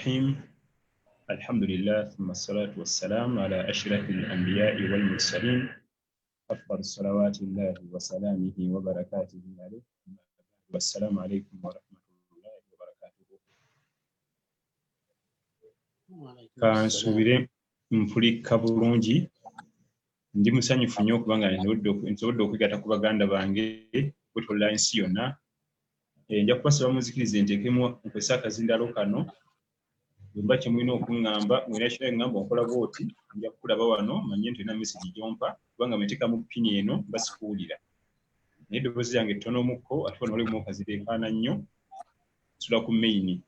الرحيم. الحمد لله ثم الصلاة والسلام على أشرف الأنبياء والمرسلين أفضل الصلوات الله وسلامه وبركاته عليه. والسلام عليكم ورحمة الله وبركاته. Kansuubire mpulika bulungi. Ndi musanyufu nnyo okuba nga nsobodde okwegatta ku baganda bange kwetolola ensi yonna. Nja kubasaba munzikirize nteekemu nkozese akazindaalo kano. Bwe mba kye mulina okuŋŋamba, ng'olina ky'olina ŋŋamba onkola bw'oti, nja kukulaba wano manye nti olina message gy'ompa, kubanga bwe nteekamu ppini eno mba sikuwulira. Naye eddoboozi lyange ttono mukko, ate wano waliwo emmotoka zireekaana nnyo, nsula ku main.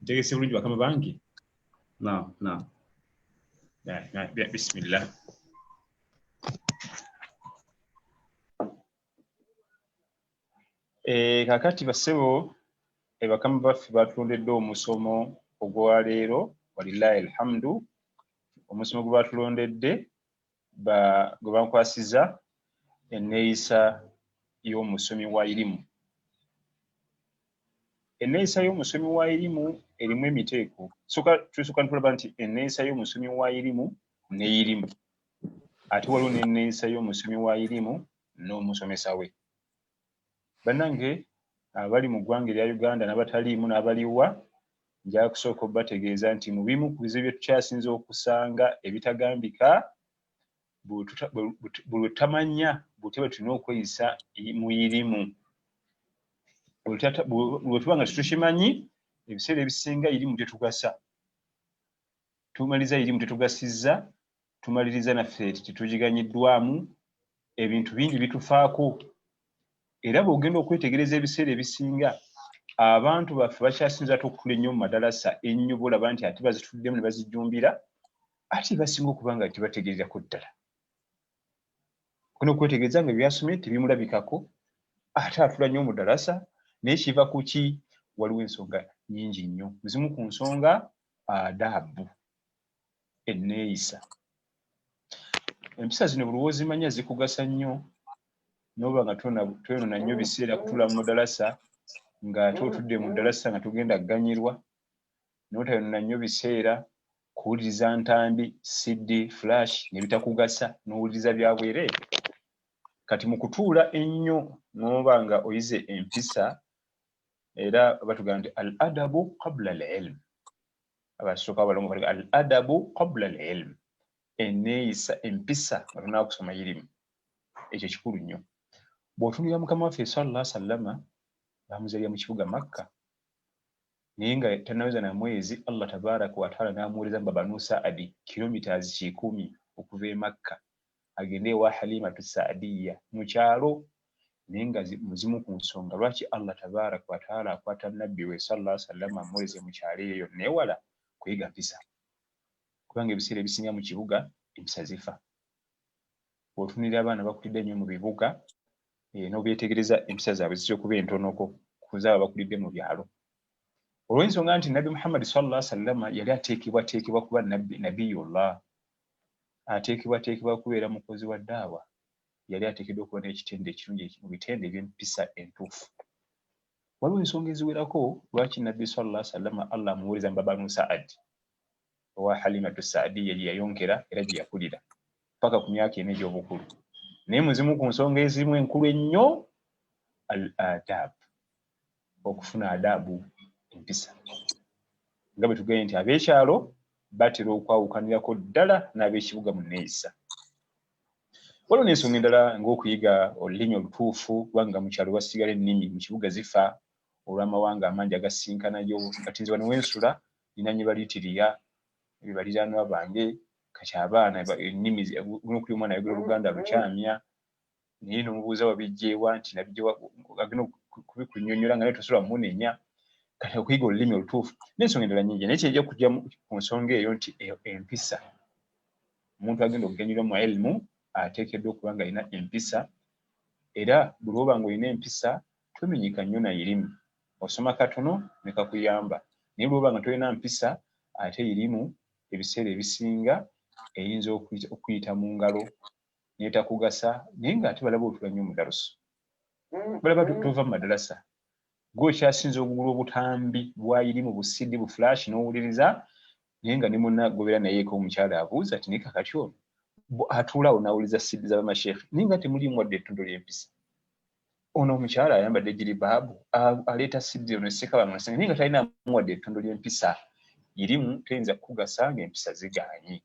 Ntegese bulungi bakama bange? Naam, naam. Bismillah. Kaakati bassebo, bakama baffe batulondedde omusomo ogwaleero, walillahi alhamdu. Omusomo gwe batulondedde gwe bankwasiza enneeyisa y'omusomi wa irimu. Enneeyisa y'omusomi wa irimu erimu emiteeko. Tusooka ntulaba nti enneeyisa y'omusomi wa irimu ne irimu, ate waliwo n'enneeyisa y'omusomi wa irimu n'omusomesa we. Bannange abali mu ggwanga erya Uganda n'abataliimu n'abaliwa, nja kusooka obategeeza nti mu bimu ku bizibu bye tukyasinze okusanga ebitagambika, buli lwe tutamanya butya bwe tulina okweyisa mu irimu. Bwe tuba nga tetukimanyi, ebiseera ebisinga irimu tetugasa. Tumaliriza irimu tetugasizza, tumaliriza naffe tetugiganyiddwamu, ebintu bingi bitufaako. Era bw'ogenda okwetegereza ebiseera ebisinga abantu baffe bakyasinza ate okutula ennyo mu madalasa ennyo, bw'olaba nti ate bazituddemu ne bazijjumbira, ate basinga okuba nga tebategeererako ddala. Ogenda okwetegereza nga by'asomye tebimulabikako, ate atula nnyo mu ddalasa, naye kiva ku ki? Waliwo ensonga nnyingi nnyo. Zimu ku nsonga adaabu, enneeyisa. Empisa zino buli lw'ozimanya zikugasa nnyo, n'oba nga toyonoona nnyo biseera kutuula mu ddalasa ng'ate otudde mu ddalasa nga togenda kuganyirwa, n'otayonoona nnyo biseera kuwuliriza ntambi, CD, flash ne bitakugasa, n'owuliriza bya bwereere. Kati mu kutuula ennyo n'oba nga oyize empisa, era batugamba nti al adabu qabla al ilm, abasooka abalongo bali al adabu qabla al ilm, enneeyisa, empisa nga tonaba kusoma irimu. Ekyo kikulu nnyo. Bw'otunulira mukama waffe sallallahu alaihi wasallama, bamuzaalira mu kibuga Makka, naye nga tannaweza na mwezi Allah tabaraka wataala n'amuweereza mu Babanu Saadi, kilometers 100 okuva e Makka, agende ewa Halimatu Saadiya mu kyalo. Naye nga muzimu ku nsonga lwaki Allah tabaraka wataala akwata nabbi we sallallahu alaihi wasallam amuweereze mu kyalo eyo yonna ewala, kuyiga mpisa, kubanga ebiseera ebisinga mu kibuga empisa zifa. Bw'otunuulira abaana bakulidde nnyo mu bibuga, n'obyetegereza empisa zaabwe zitera okuba entonoko ku zaabo abakulidde mu byalo, olw'ensonga nti Nabbi Muhammad sallallahu alaihi wasallam yali ateekebwateekebwa kuba nabbi, nabiyullah, ateekebwateekebwa kubeera mukozi wa daawa, yali ateekeddwa okuba n'ekitendo ekirungi mu bitendo eby'empisa entuufu. Waliwo ensonga eziwerako lwaki Nabbi sallallahu alaihi wasallam Allah amuweereza mu Babanu Saad, owa Halimatu Saadiya gye yayonkera era gye yakulira paka ku myaka ena egy'obukulu. Naye muzimu ku nsonga ezimu enkulu ennyo, al adab, okufuna adabu, empisa. Nga bwe tugambye nti ab'ekyalo batera okwawukanirako ddala n'ab'ekibuga mu nneeyisa. Waliwo n'ensonga endala ng'okuyiga olulimi olutuufu, kubanga mu kyalo wasigala ennimi, mu kibuga zifa olw'amawanga amangi agasinkanayo. Kati nze wano wensula nina balitiriya baliraanwa bange, kati abaana ennimi nokuli omwana ayogera Oluganda lukyamya, naye n'omubuuza wabijjeewa nti nabijjewa, agenda kubikunnyonnyola nga naye tosobola mumunenya. Kati okuyiga olulimi olutuufu n'ensonga endala nnyingi, naye kyenja kujja ku nsonga eyo nti empisa, omuntu agenda okuganyulwa mu ilmu ateekeddwa okuba nga alina empisa. Era buli lw'oba ng'olina empisa tomenyeka nnyo na irimu, osoma katono ne kakuyamba. Naye lw'oba nga tolina mpisa, ate irimu ebiseera ebisinga eyinza okuyita mu ngalo n'etakugasa. Naye ng'ate balaba otula nnyo mu darusu, balaba tova mu madarasa. Gwe okyasinza okugula obutambi bwayiri mu busidi bu flash n'owuliriza, naye nga ne munna gobera nayeeko omukyala abuuza ti, "Naye kakati ono atuulaawo n'awuliriza sidi z'abamasheekhe, naye nga temulimu wadde ettondo ly'empisa. Ono omukyala ayambadde jiribaabu, aleeta sidi ono ssekabanga, naye nga talinamu wadde ettondo ly'empisa." Irimu teyinza kukugasa ng'empisa zigaanyi.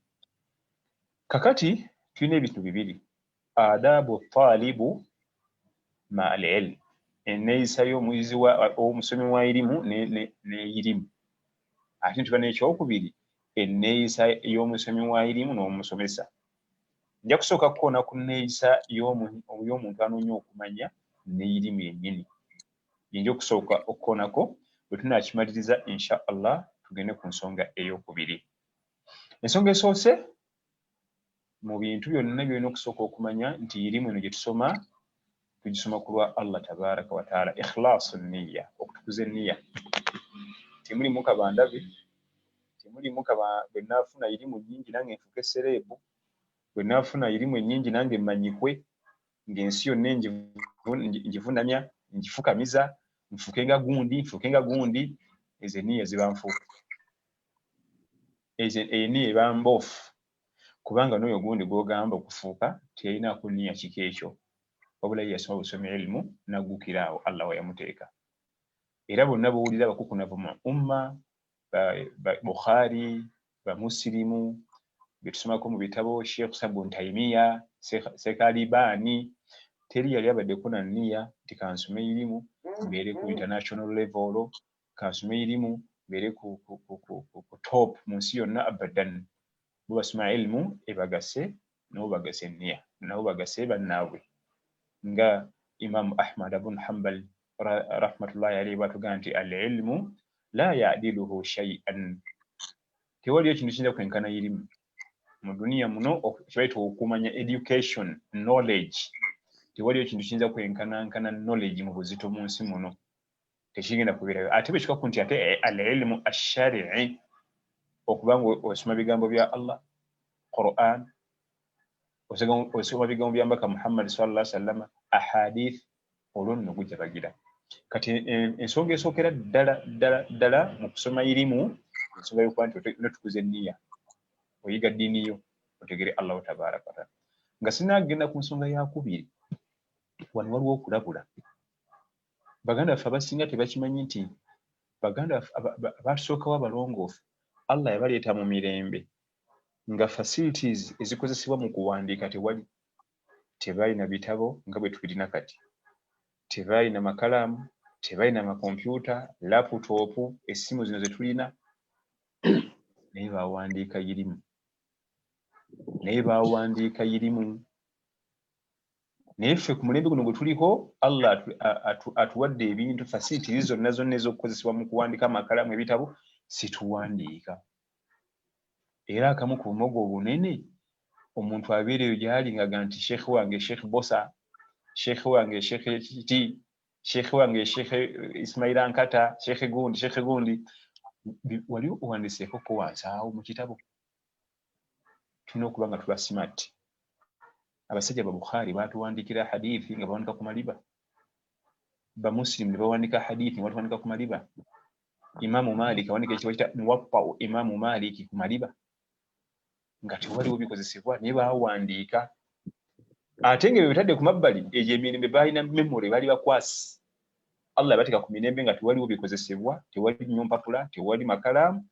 Kakati tulina ebintu bibiri: adabu talibu ma al ilm, enneeyisa y'omuyizi, omusomi wa irimu n'eyirimu. Ate ntuba n'ekyokubiri, enneeyisa y'omusomi wa irimu n'omusomesa. Nja kusooka kukoona ku nneeyisa y'omuntu anoonya okumanya n'eyirimu yennyini. Yinja okusooka okukoonako. Bwe tunaakimaliriza, insha Allah, tugende ku nsonga eyokubiri. Ensonga esoose mu bintu byonna byolina okusooka okumanya nti irimu eno gye tusoma, tugisoma ku lwa Allah tabaraka wataala. Ikhlaasu niya, okutukuza eniya. Temulimu kabandabe, temulimu kaba bwe naafuna irimu nnyingi nange nfuuke celeb, bwe naafuna irimu ennyingi nange mmanyikwe ng'ensi yonna ngivunamya, ngifukamiza, nfuuke nga gundi, nfuuke nga gundi. Ezo eniya ziba nfu, ezo eniya eba mboofu, kubanga n'oyo gundi gw'ogamba okufuuka teyalinaako niya kika ekyo, wabula ye yasoma busomi ilimu naggukira awo Allah we yamuteeka. Era bonna bowulira abakukunavu mu umma, Bukhari, Bamusirimu betusomako mu bitabo, Sheikh Sabun Taimiya, Sekalibaani, teri yali abaddeko na niya nti kansome irimu mbeere ku international level, kansome irimu mbeere ku top mu nsi yonna. Abadan, bo basoma ilimu ebagase, nabo bagase niya, nabo bagase bannaabwe, nga Imamu Ahmad abun Hambal rahmatullahi alaihi bwatugamba nti al ilmu la yadiluhu shaian, tewaliyo kintu kiyinza kwenkana irimu mu duniya muno. Kibaita okumanya, education, knowledge. Tewaliyo kintu kiyinza kwenkanankana knowledge mu buzito mu nsi muno, tekigenda kubeerayo. Ate bwe kikaku nti ate al ilmu asharii, okubanga osoma bigambo bya Allah, Quran, osoma bigambo bya Mbaka Muhammad sallallahu sallama, ahadith, olwo nno gujabagira. Kati ensonga esookera ddala ddala ddala mu kusoma irimu, ensonga yokuba nti notukuza eniya, oyiga ddiini yo, otegere Allahu tabaraka wataala. Nga sinagenda ku nsonga yakubiri, wano waliwo okulabula. Baganda baffe abasinga tebakimanyi nti baganda baffe abatusookawo abalongoofu, Allah yabaleeta mu mirembe nga facilities ezikozesebwa mu kuwandiika tewali. Tebalina bitabo nga bwe tubirina kati, tebalina makalaamu, tebalina makompyuta, laptop, essimu zino ze tulina, naye bawandiika irimu, naye bawandiika irimu. Naye ffe ku mulembe guno gwe tuliko, Allah atuwadde ebintu, facilities zonna zonna ez'okukozesebwa mu kuwandiika, amakalamu, ebitabo, situwandiika. Era akamu ku bumogo obunene, omuntu abeera eyo gyali ngaga nti sheekhe wange Sheekh Bosa, sheekhe wange Sheekhe kiti, sheekhe wange Sheekhe Ismaila Nkata, sheekhe gundi, sheekhe gundi, wali owandiseeko ko wansi awo mu kitabo? Tulina okuba nga tuba smart. Abasajja ba Bukhari batuwandikira hadithi nga bawandika ku maliba, Bamusilimu ne bawandika hadithi nga batuwandika ku maliba, Imamu Malik awandika ekitabo kita Muwattau Imamu Maliki ku maliba, nga tewaliwo bikozesebwa, naye bawandiika. Ate nga ebyo bitadde ku mabbali, egyo emirembe balina memory, bali bakwasi. Allah yabateeka ku mirembe nga tewaliwo bikozesebwa, tewali nnyo mpapula, tewali makalaamu,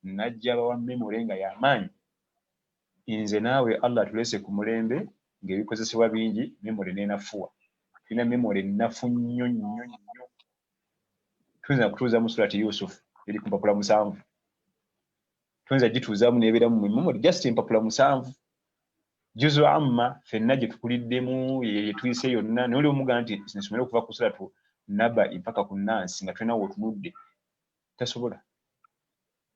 najja bawa memory nga yamaanyi. Nze naawe Allah atulese ku mulembe ng'ebikozesebwa bingi, memory nenafuwa. Tulina memory ennafu nnyo nnyo nnyo. Tuyinza kutuuza mu Surati Yusuf eri ku mpapula 7, tuyinza gituuzaamu nebeeramu mu memory just empapula 7. Juzu amma ffenna gye tukuliddemu, yetuyise yonna, naye oli omugaa nti nsomere okuva ku Suratu Naba mpaka ku Nansi nga tulina wootunudde, tasobola.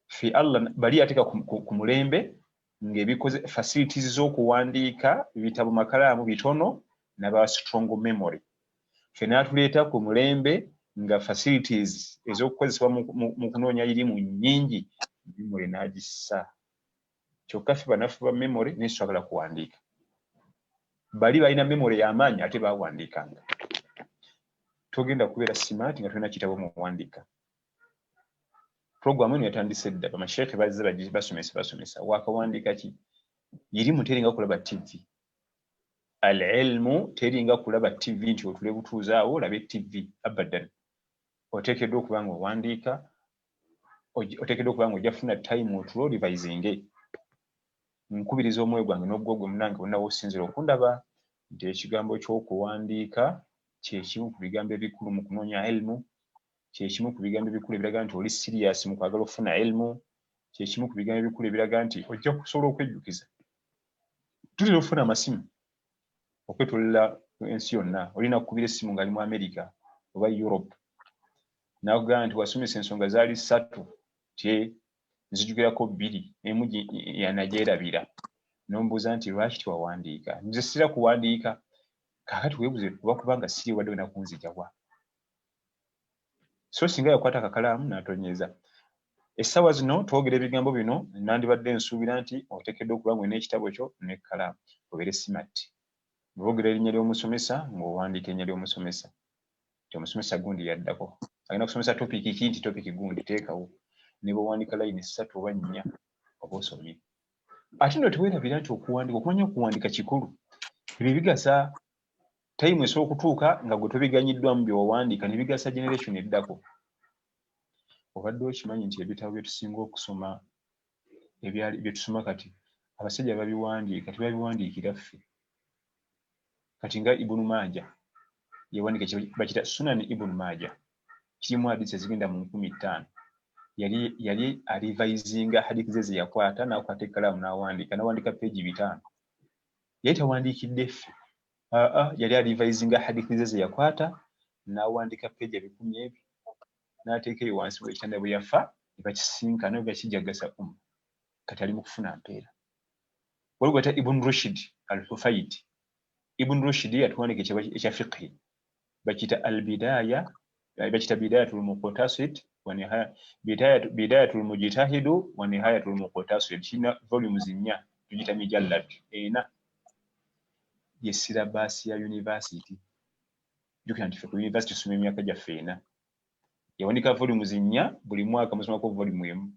Ffe Allah bali yateeka ku mulembe ng'ebikoze facilities z'okuwandiika ebitabo, makalaamu bitono, naba strong memory. Ffe n'atuleeta ku mulembe nga facilities ez'okukozesebwa mu kunoonya irimu nnyingi, memory n'agissa. Kyokka ffe banafu ba memory, naye twagala kuwandiika. Bali balina memory y'amaanyi ate bawandiikanga. Togenda kubeera smart nga tolina kitabo muwandiika. Programu eno yatandise dda, bamasheekhe bazze basomesa basomesa. Wakawandiika ki? Irimu teringa kulaba TV. Al ilmu teringa kulaba TV nti otule butuuze awo olabe TV, abadan. Oteekeddwa okuba nga owandiika, oteekeddwa okuba nga ojja kufuna time otuule orevisinge. Nkubiriza omwoyo gwange n'ogwo gwe munnange wonna w'osinziira okundaba nti ekigambo ky'okuwandiika kye kimu ku bigambo ebikulu mu kunoonya ilmu, kye kimu ku bigambo ebikulu ebiraga nti oli serious mu kwagala okufuna ilmu, kye kimu ku bigambo ebikulu ebiraga nti ojja kusobola okwejjukiza. Tutera okufuna amasimu okwetoolola ensi yonna. Olina kukubira essimu ng'ali mu America oba Europe n'akugamba nti wasomesa ensonga zaali ssatu, tye nzijukirako bbiri, emu yanagyerabira. N'ombuuza nti lwaki tewawandiika? Nze sira kuwandiika. Kaakati weebuuze kuba kubanga siri wadde olina kunzijawa. So singa yakwata akakalaamu n'atonyeza. Essaawa zino twogera ebigambo bino, nandibadde nsuubira nti oteekeddwa okuba nga olina ekitabo kyo n'ekkalaamu obeere smart. Bwe boogera erinnya ly'omusomesa ng'owandiika erinnya ly'omusomesa. Nti omusomesa gundi yaddako. Agenda kusomesa topic ki? Nti topic gundi, teekawo. Ne bw'owandiika layini ssatu oba nnya oba osomye. Ate nno teweerabira nti okuwandiika, okumanya okuwandiika kikulu. Ebyo bigasa time esobola okutuuka nga gwe tobiganyiddwamu bye wawandiika ne bigasa generation eddako. Obadde okimanyi nti ebitabo bye tusinga okusoma ebyali bye tusoma kati abasajja babiwandiika, tebabiwandiikira ffe. Kati nga Ibunu Maaja yawandiika bakiyita Sunan Ibunu Maaja, kirimu hadisi ezigenda mu 5000. Yali arevisinga hadithi ze ze yakwata, n'akwata ekkalaamu n'awandiika, n'awandiika peegi 500. Yali tawandiikidde ffe. Aa, yali arevisinga hadithi ze ze yakwata n'awandiika peegi ebikumi ebyo n'ateeka eyo wansi w'ekitanda. Bwe yafa ne bakisinkana nga kijagasa umma. Kati ali mu kufuna mpeera. Waliwo gw'ayita Ibn Rushd al Hufaid. Ibn Rushd yatuwandiika ekya fiqhi, bakiyita Al Bidaya, bakiyita Bidayatul Muqtasid wa Nihaya, Bidayatul Mujtahidu wa Nihayatul Muqtasid. Kirina volumes nnya, tugiyita mijallad ena. Ye syllabus ya university. Jjukira nti ffe ku university tusoma emyaka gyaffe ena. Yawandiika volumes nnya, buli mwaka musomako volume emu.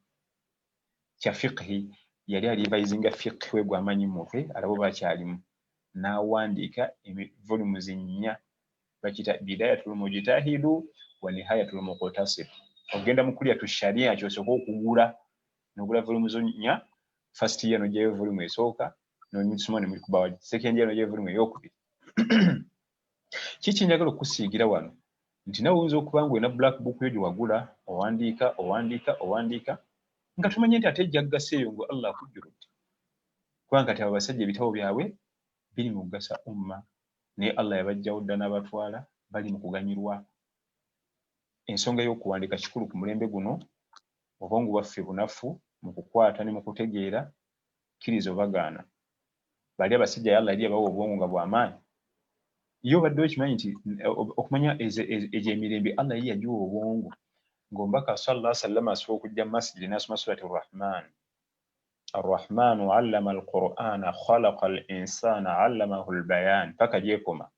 Kya fiqhi, yali arevisinga fiqhi we gw'amanyi mu mutwe alabe oba akyalimu, n'awandiika volumes nnya, bakiyita Bidayatul Mujtahidu wa Nihayatul Muqtasid. Ogenda mu Kulliyatu Sharia ky'osooka okugula, n'ogula volume zo nnya. First year n'oggyayo volume esooka n'ogisoma ne mukuba, second year n'oggyayo volume eyookubiri. Kiki njagala okukusiigira wano? Nti nawe oyinza okuba nga olina black book yo gye wagula, owandiika, owandiika, owandiika nga tumanye nti ate ejja kugasa eyo nga Allah akujjuludde, kubanga kati abo abasajja ebitabo byabwe biri mu kugasa umma, naye Allah yabaggyawo dda n'abatwala, bali mu kuganyulwa. Ensonga y'okuwandiika kikulu ku mulembe guno. Obwongo bwaffe bunafu mu kukwata ne mu kutegeera. Kkiriza obagaana, bali abasajja Allah yali yabawa obwongo nga bw'amaanyi. Ye obadde okimanyi nti okumanya egyo emirembe Allah yali yagiwa obwongo, ng'omubaka sallallahu sallama asobola okujja mu masjidi n'asoma surati Arrahman, "Arrahmanu allama alqur'ana, khalaqa al insana, allamahu lbayan," paka gyekoma.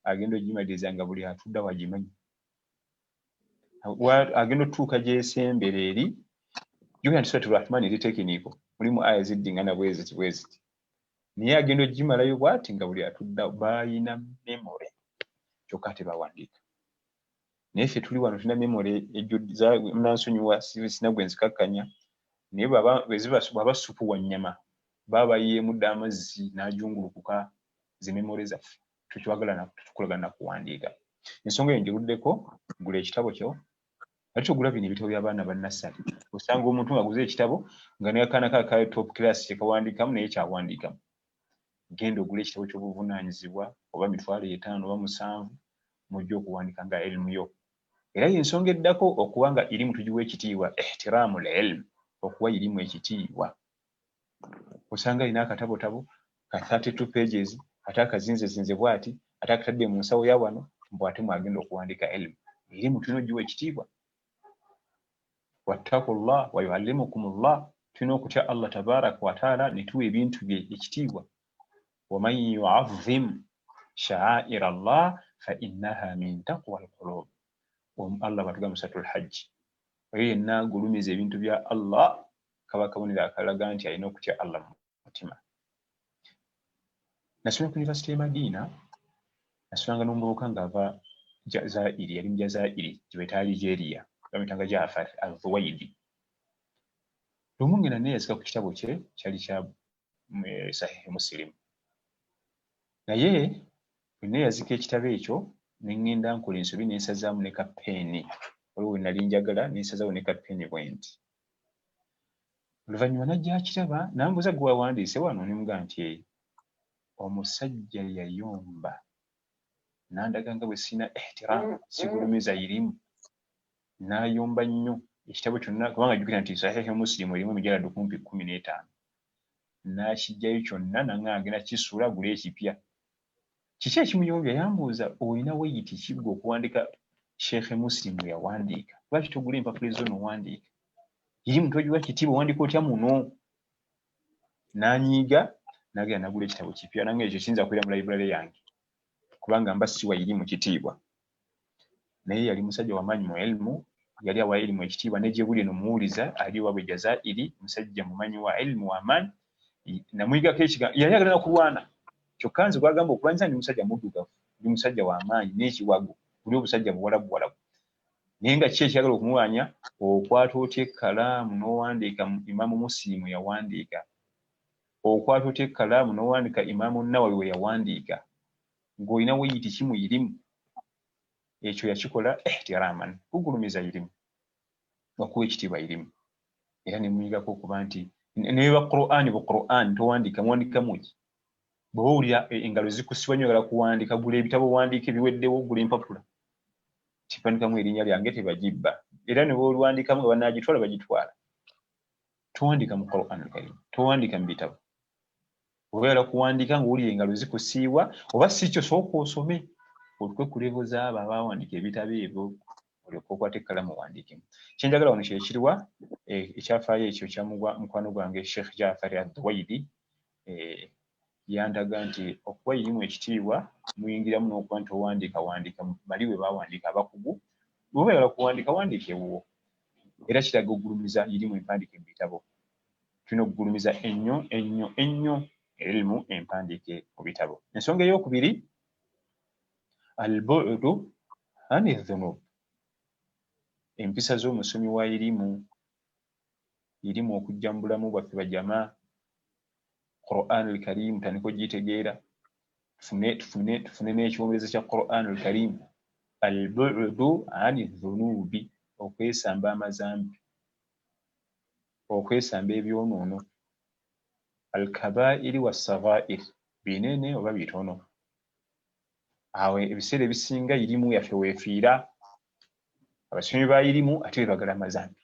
Agenda ogimaliriza nga buli atudda wagimanyi. Agenda otutuuka gyesembera eri, jjukira nti surati Rahman eri technical, mulimu aya ziddingana bweziti bweziti, naye agenda ogimalayo bwati nga buli atudda bayina memory, kyokka ate bawandiika. Naye ffe tuli wano tulina memory nansonyiwa, sina gwe nzikakkanya, naye bw'aba supu wa nnyama baba bayiyeemu dda amazzi n'ajungulukuka. Ze memory zaffe tukyagala tukolagana nakuwandiika. Ensonga eyo ngiruddeko. Gula ekitabo kyo, ate togula bino ebitabo by'abaana ba nursery. Osanga omuntu ng'aguze ekitabo nga n'akaana ke aka top class kyekawandiikamu naye kyawandiikamu. Genda ogule ekitabo ky'obuvunaanyizibwa oba 50,000 oba 7,000, mujja okuwandiika nga elimu yo. Era yensonga eddako okuba nga irimu tugiwa ekitiibwa, ihtiraamu l ilm, okuwa irimu ekitiibwa. Osanga alina akatabotabo ka 32 pages, ate akazinzezinze bw'ati, ate akatadde mu nsawo ya wano, mbu ate mwagenda okuwandiika elimu. Irimu tulina ogiwa ekitiibwa. Wattaqullah wa yuallimukumullah. Tulina okutya Allah tabaraka wataala ne tuwa ebintu bye ekitiibwa. Waman yuazim sha'aira Allah Fa innaha min taqwa alqulub. Allah bw'atugamba mu Suratul Hajj, oyo yenna agulumiza ebintu bya Allah kaba kabonero akalaga nti alina okutya Allah mu mutima. Nasomera ku University e Madiina, nasomanga n'omuvubuka ng'ava Zairi, yali mu Jazairi gye bayita Algeria, bamuyitanga Jafar Al-Thuwaidi. Lumu ngenda neeyazika ku kitabo kye, kyali kya Sahihi Muslim, naye bwe neeyazika ekitabo ekyo ne ŋŋenda nkola ensobi ne nsazaamu ne ka peeni, waliwo we nali njagala ne nsazaawo ne ka peeni bwe nti. Oluvannyuma n'ajja akiraba n'ambuuza, "Gwe wawandiise wano?" Ne mugamba nti, "Ee." Omusajja yayomba n'andaga nga bwe sirina ihtiraamu, sigulumiza irimu, n'ayomba nnyo ekitabo kyonna, kubanga jjukira nti Sahihi Muslim erimu emijaladu kumpi 15, n'akiggyayo kyonna n'aŋŋamba agenda kukisuula agule ekipya. Kiki ekimuyombya? Yambuuza, "Olina weyiti ki ggwe okuwandiika Sheikh Muslim bwe yawandiika? Lwaki togula empapula ezo n'owandiika? Irimu togiwa kitiibwa, owandiika otya muno?" N'anyiiga n'agenda n'agula ekitabo kipya, nange ekyo kiyinza kubeera mu library yange kubanga mba siwa irimu kitiibwa. Naye yali musajja wamaanyi mu ilmu, yali awa ilimu ekitiibwa, ne gye buli eno muwuliza ali waabwe Jazairi, musajja mumanyi wa ilmu w'amaanyi. Namuyigako ekigambo, yali agenda kulwana, kyokka nze gwagamba okulwanyisa ndi musajja muddugavu, ndi musajja w'amaanyi n'ekiwago, buli obusajja buwalabu buwalabu, naye nga ki ekyagala okumulwanya? Okwata otya ekkalaamu n'owandiika Imaamu Musilimu yawandiika? Okwata otya ekkalaamu n'owandiika Imaamu Nawawi we yawandiika? Ng'olina weyiti ki mu irimu? Ekyo yakikola ihtiraman, kugulumiza irimu, okuwa ekitiibwa irimu. Era ne muyigako okuba nti neba Qur'ani bu Qur'ani towandiika, muwandikamu ki? Bw'oba owulira engalo zikusibwa nnyo oyagala kuwandiika, gula ebitabo owandiike, biweddewo gula empapula, kipandikamu erinnya lyange tebagibba, era ne bw'oluwandikamu nga banaagitwala bagitwala. Towandiika mu Qur'an al-Karim, towandiika mu bitabo. Oba oyagala kuwandiika ng'owulira engalo zikusiiwa oba si kyo, sooka osome otuke ku levo z'abo abaawandiika ebitabo ebyo, olyoke okwate ekkalamu owandiikemu. Kye njagala wano kye kiriwa? Ekyafaayo ekyo kya mukwano gwange Sheikh Jafari Adduwaidi yandaga nti okuwa irimu ekitiibwa muyingiramu n'okuba nti owandiika wandiika bali we baawandiika abakugu. Bw'oba oyagala kuwandiika, wandiika ewuwo. Era kiraga okugulumiza irimu empandiike mu bitabo. Tulina okugulumiza ennyo ennyo ennyo ilimu empandiike mu bitabo. Ensonga ey'okubiri, albu'du ani dhunub, empisa z'omusomi wa irimu. Irimu okujja mu bulamu bwaffe bajama, Quran al-Karim tandika ogitegeera, tufune n'ekiwomereza kya Quran al-Karim. Albu'du ani dhunubi, okwesamba amazambi, okwesamba ebyonoono, alkabairi wassaghair, binene oba bitono. Awo ebiseera ebisinga irimu yaffe weefiira. Abasomi ba irimu ate bebagala amazambi.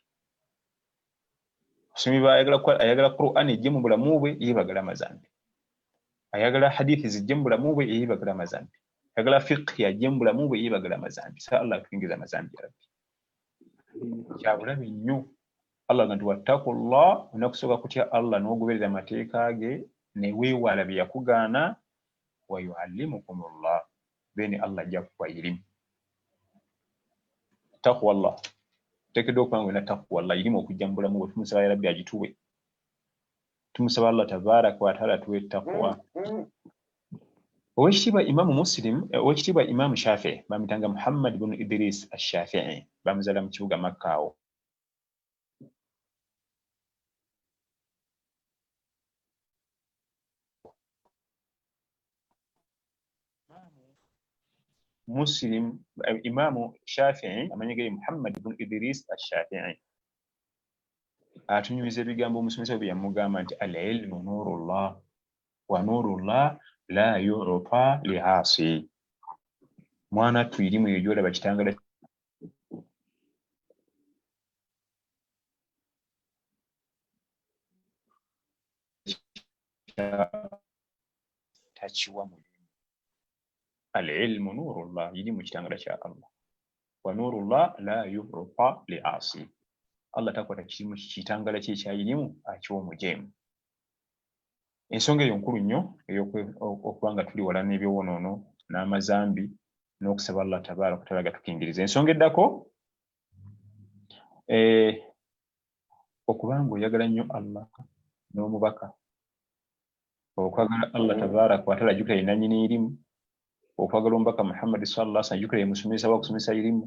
Abasomi ayagala Quran ejje mu bulamu bwe, ye bagala amazambi. Ayagala hadithi zijje mu bulamu bwe, ye bagala amazambi. Ayagala fiqhi ajje mu bulamu bwe, ye bagala amazambi. Sa Allah atuyingiza amazambi ya Rabbi, kyabulabe nnyo. Allah ga nti wattaqullah, olina kusooka kutya Allah n'ogoberera amateeka ge ne weewala bye yakugaana. Wa yuallimukum llah, then Allah ajja kukuwa irimu. Taqwa Allah, oteekeddwa okuba nga olina taqwa Allah, irimu okujja mu bulamu bwe. Tumusaba ya Rabbi agituwe, tumusaba Allah tabaraka wataala atuwe taqwa. Owekitiibwa Imamu Muslim, owekitiibwa Imamu Shafii, bamuyitanga Muhammad bunu Idris Ashafii, bamuzaala mu kibuga Makka awo. Muslim, Imamu Shafii amanyi ge Muhammad bunu Idris Ashafii, atunyumiza ebigambo omusomesa we bye yamugamba nti al ilmu nurullah wa nurullah la yuta liasi. Mwana ttu, irimu eyo gyolaba kitangala takiwa mu. Al ilmu nurullah, irimu kitangala kya Allah, wa nurullah la yuta liasi. Allah takwata kirimu kitangala kye ekyayirimu akiwa omujeemu. Ensonga eyo nkulu nnyo, ey'okuba nga tuli wala n'ebyowonoono n'amazambi. N'okusaba Allah tabaraka wataala gatukingiriza. Ensonga eddako, okubanga oyagala nnyo Allah n'omubaka, okwagala Allah tabaraka wataala, jjukira ye nannyini irimu, okwagala omubaka Muhammadi sallallahu alaihi wasallam, jjukira ye musomesa wa kusomesa irimu,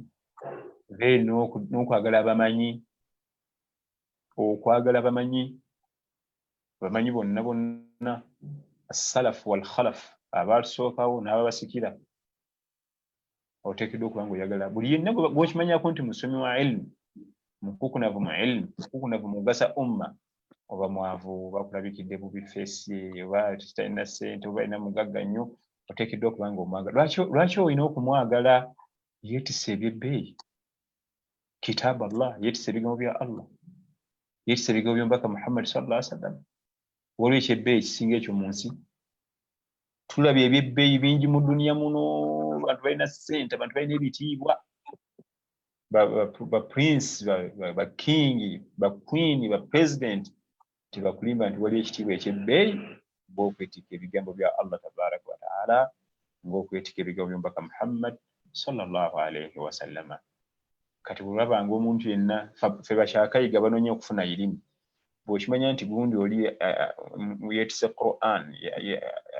then n'okwagala abamanyi, okwagala abamanyi, abamanyi bonna bonna, assalafu wal khalaf, abaasookawo n'ababasikira. Oteekeddwa okuba nga oyagala buli yenna gw'okimanyako nti musomi wa ilmu, mukukunavu mu ilmu, mukukunavu mu kugasa umma, oba mwavu, oba kulabikidde bubi feesi, oba talina ssente, oba alina mugagga nnyo, oteekeddwa okuba nga omwagala. Lwaki olina okumwagala? Yeetisse ebyebbeeyi, kitaabu Allah, yeetisse ebigambo bya Allah, yeetisse ebigambo by'omubaka Muhammad sallallahu alaihi wasallam. Waliwo ekyebbeeyi ekisinga ekyo mu nsi? Tulabye ebyebbeeyi bingi mu duniya muno, abantu balina ssente, abantu balina ebitiibwa, ba prince, ba king, ba queen, ba president. Tebakulimba nti waliwo ekitiibwa ekyebbeeyi ng'okwetikka ebigambo bya Allah tabaraka wataala, ng'okwetikka ebigambo by'omubaka Muhammad sallallahu alaihi wasallama. Kati bwolabanga omuntu yenna, ffe bakyakayiga banoonya okufuna irimu, bw'okimanya nti gundi oli yeetisse Quran,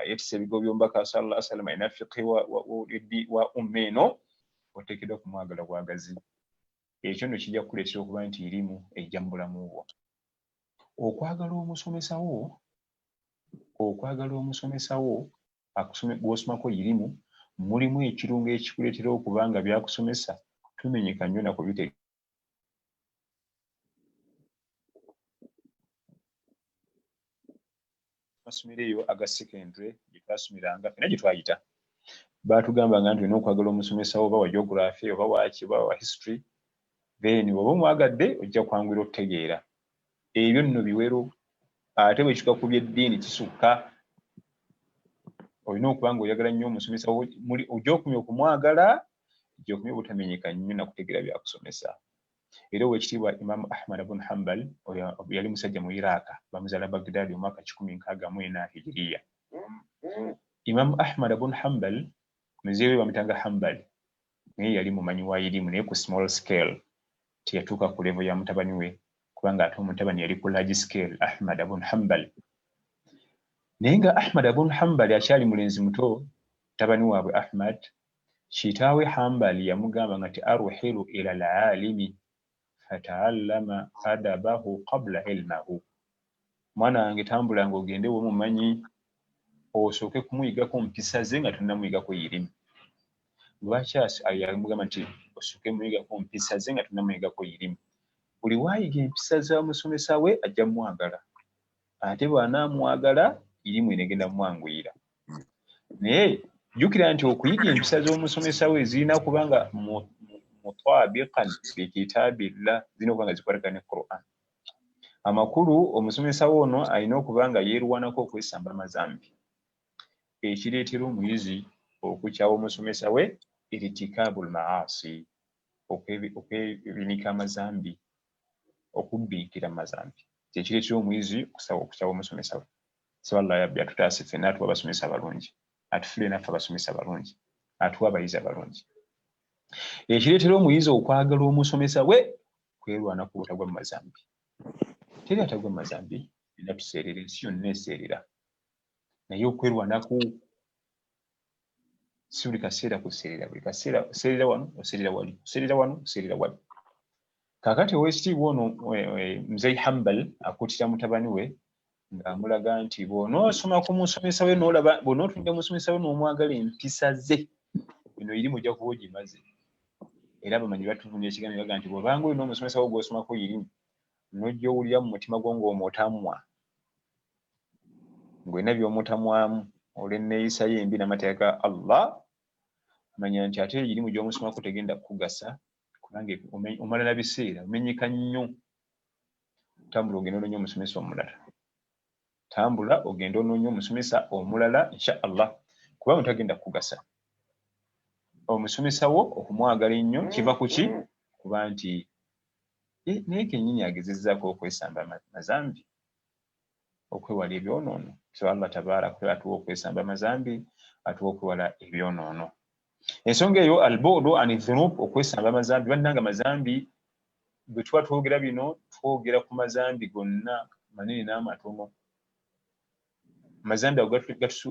yeetisse ebigambo by'omubaka sallallahu alaihi wasallam, alina fiqhi wa umma eno, oteekeddwa kumwagala bwagazi. Ekyo nno kijja kukuleetera okuba nti irimu ejja mu bulamu bwo. Okwagala omusomesawo, okwagala omusomesawo gw'osomako irimu, mulimu ekirungo ekikuleetera okuba nga byakusomesa tumenyeka nnyo nakubitegeera. Amasomero eyo aga secondary gye twasomeranga ffenna gye twayita, baatugambanga nti olina okwagala omusomesa oba wa geography, oba waki, oba wa history, then oba omwagadde ojja kwanguyira okutegeera. Ebyo nno biwero, ate bwe kituuka ku by'eddiini kisukka. Olina okuba nga oyagala nnyo omusomesa, ojja okumya okumwagala, ojja okumya obutamenyeka nnyo nakutegeera byakusomesa. Era owekitiibwa Imamu Ahmad bun Hambal, oyo yali musajja mu Iraq, bamuzaala Baghdad omwaka 164 hijiriya. Imamu Ahmad bun Hambal, muzeeyi we bamutanga Hambal, naye yali mumanyi wa irimu, naye ku small scale, teyatuuka ku level ya mutabani we, kubanga ate omutabani yali ku large scale, Ahmad bun Hambal. Naye nga Ahmad bun Hambal akyali mulenzi muto, mutabani waabwe Ahmad, kitaawe Hambali yamugamba nga ti arhilu ila alalimi fataallama adabahu qabla ilmahu, mwana wange tambula nga ogende womumanyi osooke kumuyigako mpisa ze nga tonnamuyigako irimu. Lwaki yamugamba nti osooke muyigako mpisa ze nga tonnamuyigako irimu? Buli waayiga empisa za musomesa we ajja mumwagala, ate bw'anaamwagala irimu enegenda mumwanguyira. Naye jjukira nti okuyiga empisa z'omusomesa we zirina kuba nga mutabiqan bikitabillah, zirina okuba nga zikwatagana ne Quran. Amakulu, omusomesa we ono alina okuba nga yeerwanako okwesamba amazambi. Ekireetera omuyizi okukyawa omusomesa we irtikaabul maasi, okwebinika amazambi, okubbinkira mu mazambi, kyekireetera omuyizi okukyawa omusomesa we. Saba Allah yabbi atutaase ffenna, atuwa abasomesa abalungi, atufule naffe abasomesa abalungi, atuwa abayizi abalungi. Ekireetera omuyizi okwagala omusomesa we kwerwanako obutagwa mu mazambi. Teri atagwa mu mazambi, era tuseerera, ensi yonna eseerera, naye okwerwanako si buli kaseera kuseerera, buli kaseera oseerera wano, oseerera wali, oseerera wano, oseerera wali. Kaakati ow'ekitiibwa ono Mzei Hambal akuutira mutabani we ng'amulaga nti bw'onoosoma ku musomesa we, n'olaba bw'onootunulira musomesa we n'omwagala empisa ze, eno irimu ojja kuba ogimaze. Era abamanyi batuvunira ekigambo baga nti bw'obanga olina omusomesa wo gw'osomako irimu, n'ojja owulira mu mutima gwo ng'omutamwa, ng'olina by'omutamwamu olw'enneeyisa ye embi n'amateeka ga Allah, manya nti ate irimu gy'omusomako tegenda kukugasa, kubanga omala na biseera omenyeka nnyo. Tambula ogende onoonye omusomesa omulala, tambula ogende onoonye omusomesa omulala insha Allah, kubanga tagenda kukugasa. Omusomesa wo okumwagala ennyo kiva ku ki? Kuba nti naye kennyini agezezzaako okwesamba mazambi, okwewala ebyonoono. So Allah tabaraka atuwa okwesamba amazambi, atuwa okwewala ebyonoono. Ensonga eyo albudu ani dhunub, okwesamba amazambi. Bannanga, amazambi bwe tuba twogera bino, twogera ku mazambi gonna, manene n'amatono. Amazambi ago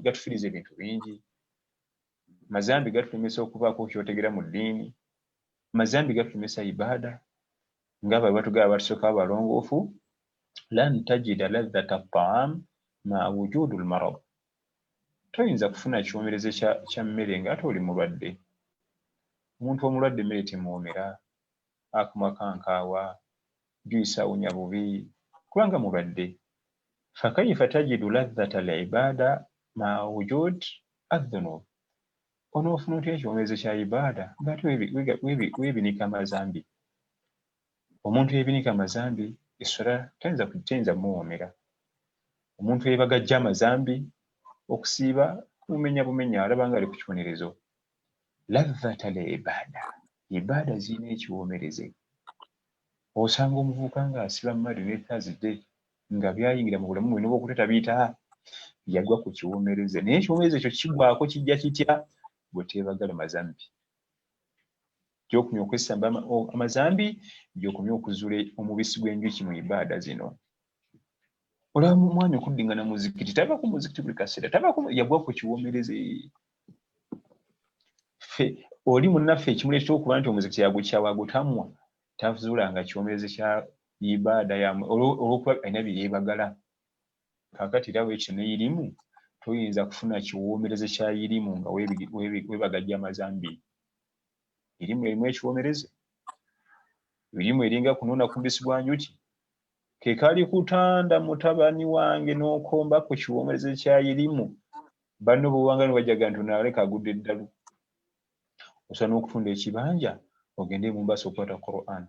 gatufiriza ebintu bingi. Mazambi gatulemesa okubaako kyotegera mu ddiini. Mazambi gatulemesa ibaada, nga bwe batugaba batusooka abalongoofu, lan tajida ladhata taam ma wujudu lmarad, toyinza kufuna kiwomereze kya mmere ng'ate oli mulwadde. Omuntu omulwadde emmere temuwoomera, akamwa kankaawa, juyisa awunya bubi, kubanga mulwadde. Fakaifa tajidu ladhata libaada ma wujud adhunub, onoofuna otya ekiwomereze kya ibaada ng'ate weebinika amazambi? Omuntu yeebinika amazambi, esswala tayinza muwoomera. Omuntu yeebagajja amazambi, okusiiba kumumenya bumenya, alaba nga ali ku kibonerezo. Ladhata libaada, ibaada zirina ekiwoomereze. Osanga omuvubuka ng'asiba Monday ne Thursday, nga byayingira mu bulamu bwe n'obwokuta tabiyita, yagwa ku kiwoomereze. Naye ekiwoomereze ekyo kigwako kijja kitya? Bwe teebagala mazambi. Gyokumya okwesamba amazambi, gyokumya okuzuula omubisi gw'enjuki mu ibaada zino. Olaba omwami okuddingana muzikiti, tava ku muzikiti buli kaseera, tava ku, yagwa ku kiwoomereze. Ffe oli munnaffe ekimuleetera okuba nti omuzikiti yagukyawa, agutamwa, tazuulanga kiwoomereze kya ibaada yamwe olw'okuba alina bye yeebagala. Kaakati era bwekityo ne irimu, toyinza kufuna kiwoomereze kya irimu nga weebagajja amazambi. Irimu erimu ekiwoomereze, irimu eringa kunuuna ku mubisi gwa njuki. Ke kali kutanda mutabani wange n'okomba ku kiwoomereze kya irimu, banno bwewanga ne bajjaga nti onaaleka agudde eddalu. Osobola n'okutunda ekibanja ogende e Mombasa okukwata Quran.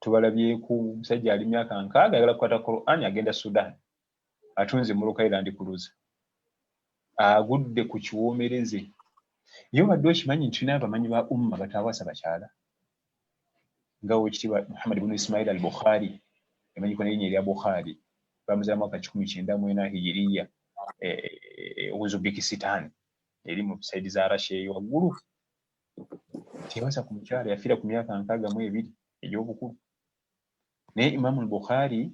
Tubalabyeku omusajja ali myaka 60 ayagala kukwata Quran, agenda Sudan, atunze emmotoka ye Land Cruiser, agudde ku kiwoomereze. Ye obadde okimanyi nti tulina abamanyi ba umma batawasa bakyala, nga owekitiibwa Muhammad bunu Ismail al Bukhari, yamanyikwa n'erinnya erya Bukhari, bamuzaala mwaka 194 hijiriya, Uzbekistan, eri mu side za Russia eyo waggulu. Teyawasa ku mukyala, yafiira ku myaka 62 egy'obukulu. Naye Imamu Bukhari,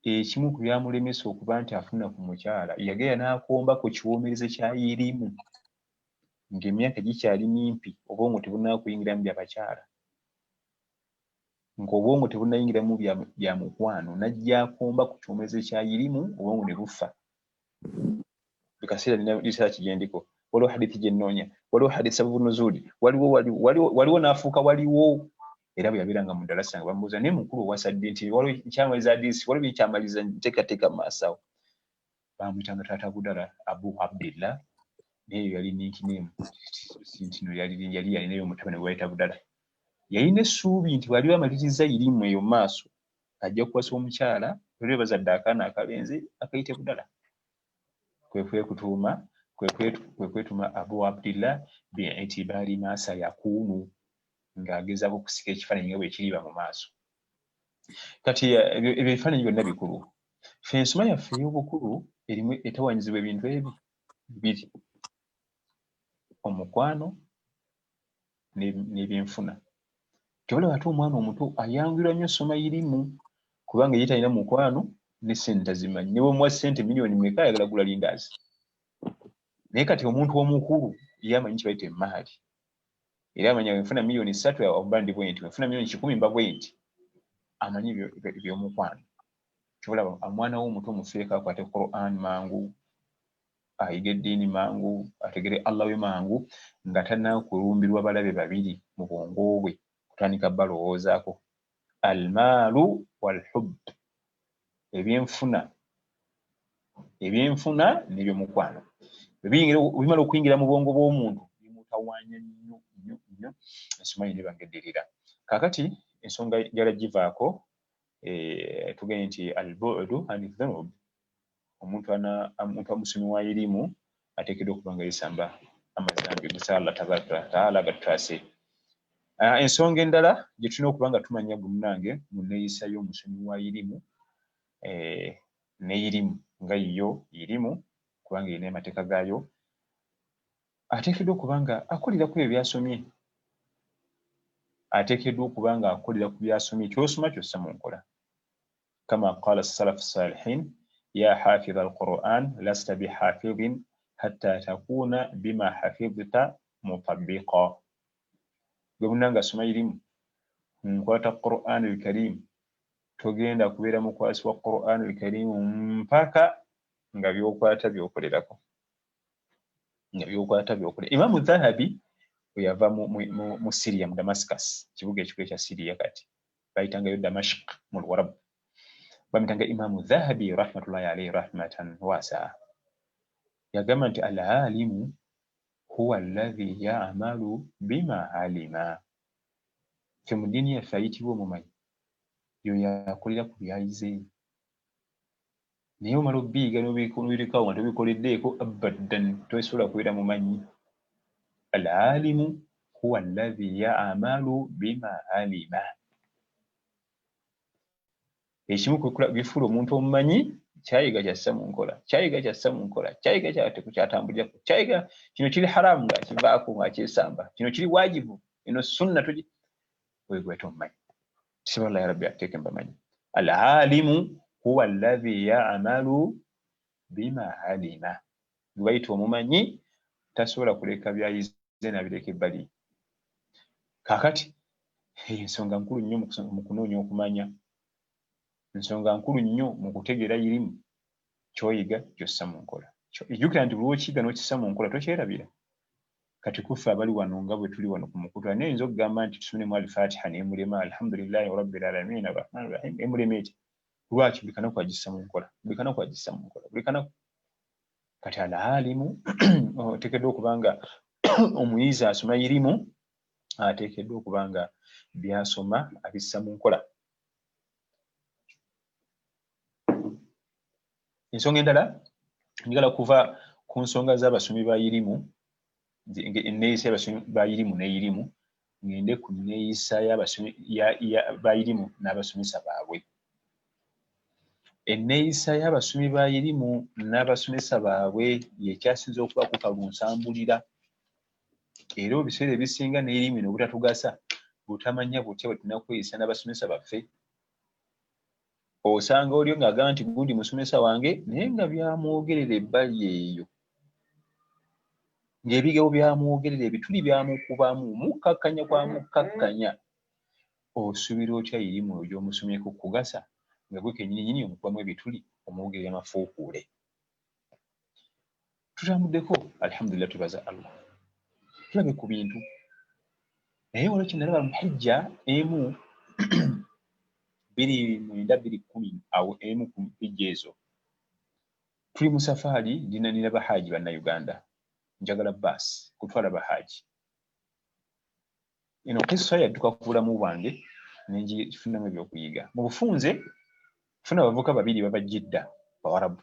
ekimu ku byamulemesa okuba nti afuna ku mukyala, yagenda n'akomba ku kiwoomereze kya irimu ng'emyaka gikyali mimpi, obwongo tebunnaba kuyingiramu bya bakyala, ng'obwongo tebunnayingiramu bya mukwano, n'ajja akomba ku kiwoomereze kya irimu, obwongo ne bufa. Buli kaseera nina research gye ndiko, waliwo hadithi gye nnoonya, waliwo hadithi sababu nuzuli, waliwo waliwo waliwo waliwo, n'afuuka waliwo. Era bwe yabeeranga mu ddalasa nga bamubuuza, naye mukulu owasadde nti waliwo nkyamaliza hadisi, waliwo byenkyamaliza, nteekateeka mu maaso awo. Bamuyitanga taata Budala, Abu Abdillah, naye eyo yali nickname, si nti no yali yalinayo omutabani gwe bayita Budala. Yalina essuubi nti bw'aliba amaliriza irimu eyo mu maaso, ajja kuwasa omukyala, olwo bazadde akaana akalenzi akayite Budala. Kwe kwekutuuma, kwe kwetuma Abu Abdillah biitibaari ma sayakuunu, ng'agezaako okusika ekifaananyi nga bwe kiriba mu maaso. Kati ebyo ebifaananyi byonna bikulu. Ffe ensoma yaffe ey'obukulu erimu etawaanyizibwa ebintu ebi bibiri, omukwano n'ebyenfuna. Ky'olaba ate omwana omuto ayanguyirwa nnyo soma irimu, kubanga ye talina mukwano ne ssente tazimanyi. Ne bw'omuwa ssente miliyoni mmeka, ayagala kugula lindaazi. Naye kati omuntu omukulu ye amanyi kye bayita emaali, era amanya bwe nfuna miliyoni 3 oba ndi bwe nti, bwe nfuna miliyoni 100 mba bwe nti, amanyi ebyomukwano. Ky'olaba omwana we omuto mufeeko akwate Quran mangu, ayiga eddiini mangu, ategere Allah we mangu, nga tannakulumbirwa balabe babiri mu bwongo bwe kutandika balowoozaako, almaalu walhub, ebyenfuna n'ebyomukwano. Bimala okuyingira mu bwongo bw'omuntu, bimutawaanya nnyo nnyo nnyo, ensoma ye neba ng'eddirira. Kaakati ensonga njala givaako, tugende nti albudu ani dhunub. Omuntu amusomi wa irimu ateekeddwa okuba nga yesamba amazambi. Gusaba Allah tabaraka wataala gatutaase. Ensonga endala gye tulina okuba nga tumanya, gumunange, mu neeyisa y'omusomi wa irimu, ne irimu nga yo irimu, kubanga erina amateeka gaayo. Ateekeddwa okuba nga akolera ku ebyo by'asomye, ateekeddwa okuba nga akolera ku by'asomye. Ky'osoma ky'ossa mu nkola. Kama qala salafu salihin, ya hafidha alquran lasta bihafidhin hatta takuna bima hafidhta mutabiqa. Gwe munnange asoma irimu, nkwata Quran alkarim, togenda kubeera mukwasi wa Quran alkarim mpaka nga by'okwata by'okolerako, nga by'okwata by'okolera. Imamu Dhahabi bwe yava mu Syria, mu Damascus, kibuga ekikulu ekya Syria, kati bayitangayo Damashq mu Luwarabu, bamuyitanga Imamu Dhahabi rahmatullahi alaihi rahmatan wasaa, yagamba nti al-alimu huwa alladhi ya'malu bima alima. Ffe mu ddiini yaffe ayitibwa omumanyi yoyo akolera ku byayize, naye omala obiyiga n'obirekawo nga tobikoleddeeko, abaddan tosobola kubeera mumanyi. Al-alimu huwa alladhi ya'malu bima alima. Ekimu ku bifuula omuntu omumanyi, kyayiga kyassa mu nkola, kyayiga kyassa mu nkola, kyayiga kyatambulirako, kyayiga kino kiri haramu ng'akivaako ng'akyesamba, kino kiri wajibu, eno sunna togi, oyo gweta omumanyi. Tusaba Allah ya Rabbi atuteeke mbamanyi. Al-alimu huwa alladhi ya'malu bima alima. Gwe bayita omumanyi tasobola kuleka byayize n'abireka ebbali. Kaakati ensonga nkulu nnyo mu kunoonya okumanya, ensonga nkulu nnyo mu kutegeera irimu, ky'oyiga ky'ossa mu nkola. Jjukira nti buli lw'okiyiga n'okissa mu nkola tokyerabira. Kati kuffe abali wano nga bwe tuli wano ku mukutu, ani ayinza okugamba nti tusomemu Al-Fatiha n'emulema, alhamdulillahi rabbil alamin arrahmani rrahim, emulema etya? Lwaki? Buli kanaku agissa mu nkola, buli kanaku agissa mu nkola, buli kanaku. Kati al-alimu oteekeddwa okuba nga omuyizi asoma irimu ateekeddwa okuba nga by'asoma abissa mu nkola. Ensonga endala, njagala kuva ku nsonga z'abasomi ba irimu, enneeyisa y'abasomi ba irimu ne irimu, ngende ku nneeyisa y'abasomi ba irimu n'abasomesa baabwe. Enneeyisa y'abasomi ba irimu n'abasomesa baabwe y'ekyasinze okubaako kalunsambulira, era ebiseera ebisinga n'erimu eno obutatugasa butamanya butya bwe tulina kweyisa n'abasomesa baffe. Osanga oli ng'agamba nti gundi musomesa wange, naye nga byamwogerera ebbali eyo, ng'ebigambo byamwogerera, ebituli byamukubamu, mukkakkanya kwamukkakkanya. Osuubira otya irimu oyo gy'omusomyeko kugasa nga gwe kennyininyini omukubamu ebituli, omwogerera amafuukuule? Tutambuddeko, alhamdulillah, twebaza Allah, tulabe ku bintu. Naye waliwo kye nalaba mu hijja emu 2009 2010 awo, emu ku hijja ezo tuli mu safaari, ndinanira bahaaji bannayuganda, njagala baasi kutwala bahaaji. Eno kisa yadduka ku bulamu bwange nengifunamu ebyokuyiga. Mu bufunze, funa abavubuka babiri bava Jidda, Bawarabu,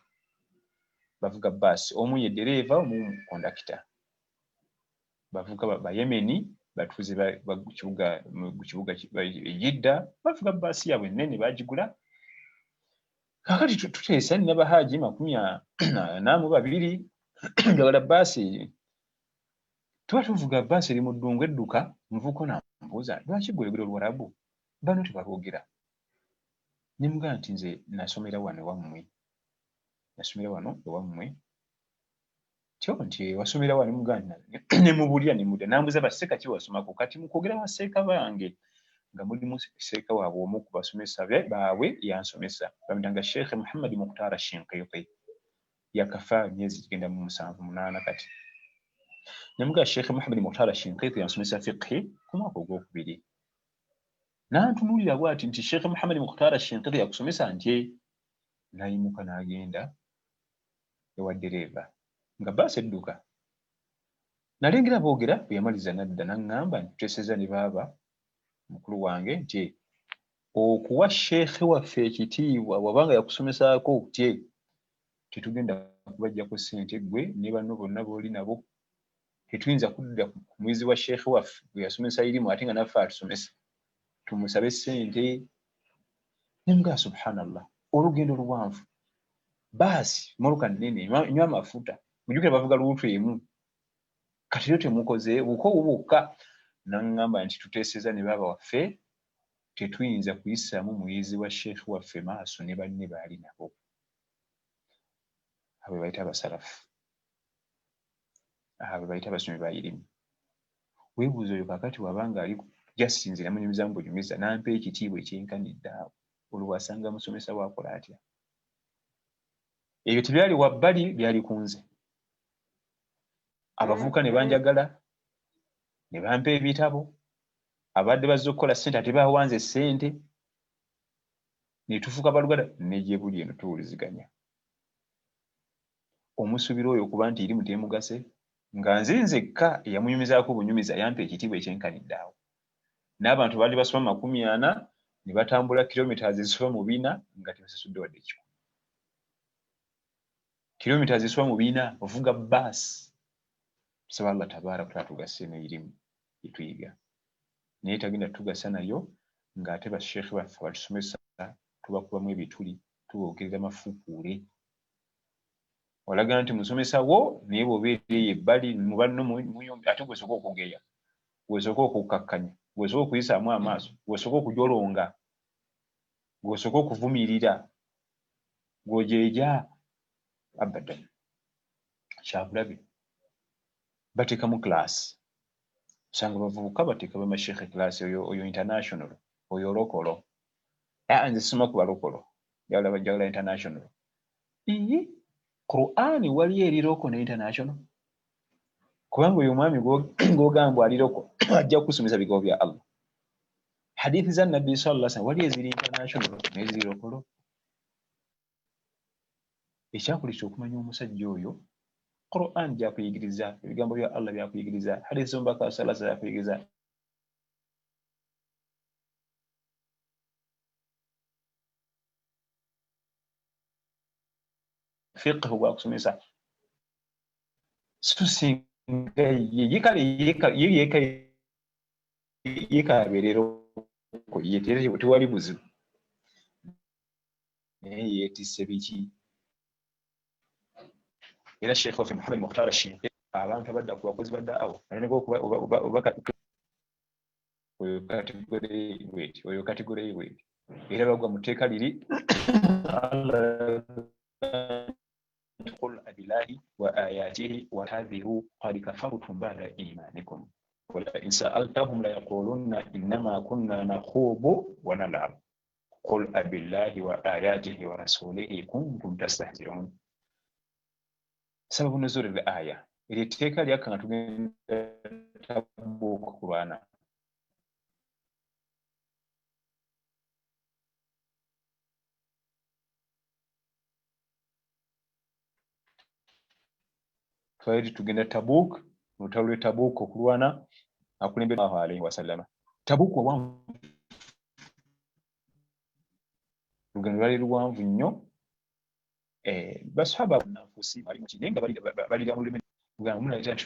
bavuga baasi, omu ye ddereeva, omu kondakita. Bavuga Bayemeni, batuuze mu kibuga Jidda, bavuga baasi yaabwe ennene bagigula. Kaakati tuteesa nina bahaaji 42, njagala baasi. Tuba tuvuga baasi eri mu ddungu edduka, muvubuka ono ambuuza, lwaki ggwe oyogera Oluwarabu, bano tebalwogera? Ne mugamba nti nze nasomera wano ewammwe, nasomera wano ewammwe. Tyo nti wasomera wano? Mugamba ne mubuulira ne mudda n'ambuuza basseeka ki wasomako. Kati mu kwogera basseeka bange nga mulimu seeka waabwe, omu ku basomesa baabwe yansomesa, bamuyitanga Sheikh Muhammad Mukhtar Shinqiti, yakafa emyezi gigenda mu 7 8 kati. Ne mugamba Sheikh Muhammad Mukhtar Shinqiti yansomesa fiqhi ku mwaka ogwokubiri. N'antunuulira bw'ati nti Sheikh Muhammad Mukhtar Shinqiti yakusomesa? Nti n'ayimuka n'agenda ewa ddereeva nga baasi edduka. Nalengera boogera, bwe yamaliza n'adda n'aŋŋamba nti tuteesezza ne baaba mukulu wange nti okuwa sheekhe waffe ekitiibwa bw'abanga yakusomesaako tye, tetugenda kubajjako ssente ggwe ne banno bonna b'oli nabo. Tetuyinza kudda ku muyizi wa sheekhe waffe gwe yasomesa irimu ate nga naffe atusomesa tumusabe ssente. Ne mugamba subhanallah, olugendo luwanvu, baasi mmotoka nnene enywa amafuta, mujjukira bavuga luutu emu. Kati yo temukoze bukoowu bwokka. N'aŋŋamba nti tuteeseza ne baaba waffe, tetuyinza kuyisaamu muyizi wa sheekh waffe maaso ne banne baali nabo. Abo be bayita abasalafu, abo be bayita abasomi ba irimu. Weebuuza oyo kaakati wabanga ali jasinze namunyumizamu bunyumiza n'ampa ekitiibwa ekyenkanidde awo, olwo bw'asanga musomesa waakola atya? Ebyo tebyali wabbali, byali ku nze. Abavubuka ne banjagala ne bampa ebitabo, abadde bazze okukola ssente ate bawanze ssente, ne tufuuka baluganda ne gye buli eno tuwuliziganya. Omusuubira oyo okuba nti irimu teemugase, nga nze nzekka eyamunyumizaako obunyumiza yampa ekitiibwa ekyenkanidde awo. N'abantu baali basoma 40 ne batambula kilomita ezisoba mu 4 nga tebasasudde wadde 1. Kilomita ezisoba mu 4 ovuga baasi. Tusaba Allah tabaaraka wa taala tugase n'erimu gye tuyiga. Naye tagenda tugasa nayo ng'ate basheekhe baffe abatusomesa tubakubamu ebituli, tuboogerera mafuukuule. Olaga nti musomesa wo naye bw'obeera eyo ebbali mu banno muyombi, ate gw'osooka okugeya, gw'osooka okukkakkanya, gw'osooka okuyisaamu amaaso, gw'osooka okujolonga, gw'osooka okuvumirira, gw'ojeeja. Abadan kyabulabe. Bateekamu class, osanga bavubuka bateeka bamasheekhe class, oyo international, oyo lokolo. Nze sisoma ku balokolo, njagala international. Ii Qur'ani waliyo eri loko ne international, kubanga oyo omwami gw'ogamba ali loko ajja kukusomesa bigambo bya Allah. Hadithi za Nabbi sallallahu alaihi wasallam waliyo eziri international n'eziri lokolo. Ekyakuleetera okumanya omusajja oyo, Qur'an gyakuyigiriza, ebigambo bya Allah byakuyigiriza, hadithi z'omubaka sallallahu alaihi wasallam byakuyigiriza. Fiqh bwakusomesa. So singa ye kale ye kabeerera okwo ye tewali buzibu, naye yeetisse biki? Era Sheikh waffe Muhammad Mukhtar Shinqiti, abantu abadda ku bakozi ba da'awa oba oyo category bweti, oyo category bweti, era bagwa mu tteeka liri Allah qul abillahi wa ayatihi wa hadhiru qad kafartum ba'da imanikum wala in sa'altahum la yaqulunna innama kunna nakhubu wa nal'ab qul abillahi wa ayatihi wa rasulihi kuntum tastahzi'un. Sababu nuzuli al-aya, eryo etteeka lyakka nga tugenda Tabuk kulwana. Twali tugenda Tabuk, mu lutalo lw'e Tabuk okulwana, akulembera Allahu alaihi wasallama. Tabuk wawanvu, olugendo lwali luwanvu nnyo. Basahaba bannanfuusi bali mu ki, naye nga balira mu lulimi lugamba munaleeta nti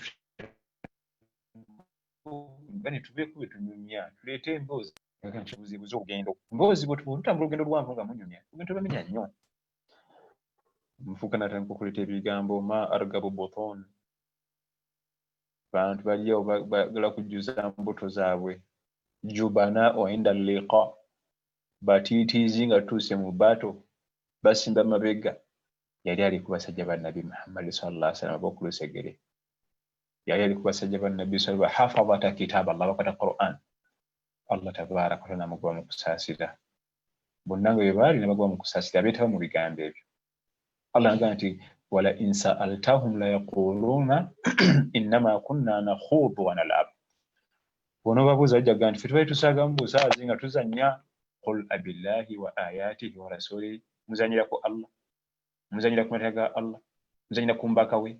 bane tubeeko bwe tunyumya, tuleete emboozi. Nti buzibu olugendo, emboozi bwe tutambula olugendo luwanvu nga munyumya, olugendo tebamenya nnyo. Omuvubuka n'atandika okuleeta ebigambo ma argabu buton, bantu baliyo baagala kujjuza mbuto zaabwe, jubana inda liqa, batiitiizi nga tutuuse mu bato basimba mabega. Yali ali ku basajja ba Nabbi Muhammad sallallahu alaihi wasallam ab'okulusegere, yali ali ku basajja ba Nabbi sallallahu alaihi wasallam hafadhata kitab Allah, bakwata Quran. Allah tabaraka wa taala namugoba mu kusaasira bonna nga bwe baali, nabagoba mu kusaasira abeetaba mu bigambo ebyo. Allah nagamba nti wala in sa'altahum la yaquluna innama kunna nakhudu wa nal'ab. Bw'onoobabuuza bajja kugamba nti ffe tubadde tusaagamu busaazi nga tuzannya. Qul abillahi wa ayatihi wa rasulihi, muzannyira ku Allah, muzannyira ku mateeka ga Allah, muzannyira ku mbaka we.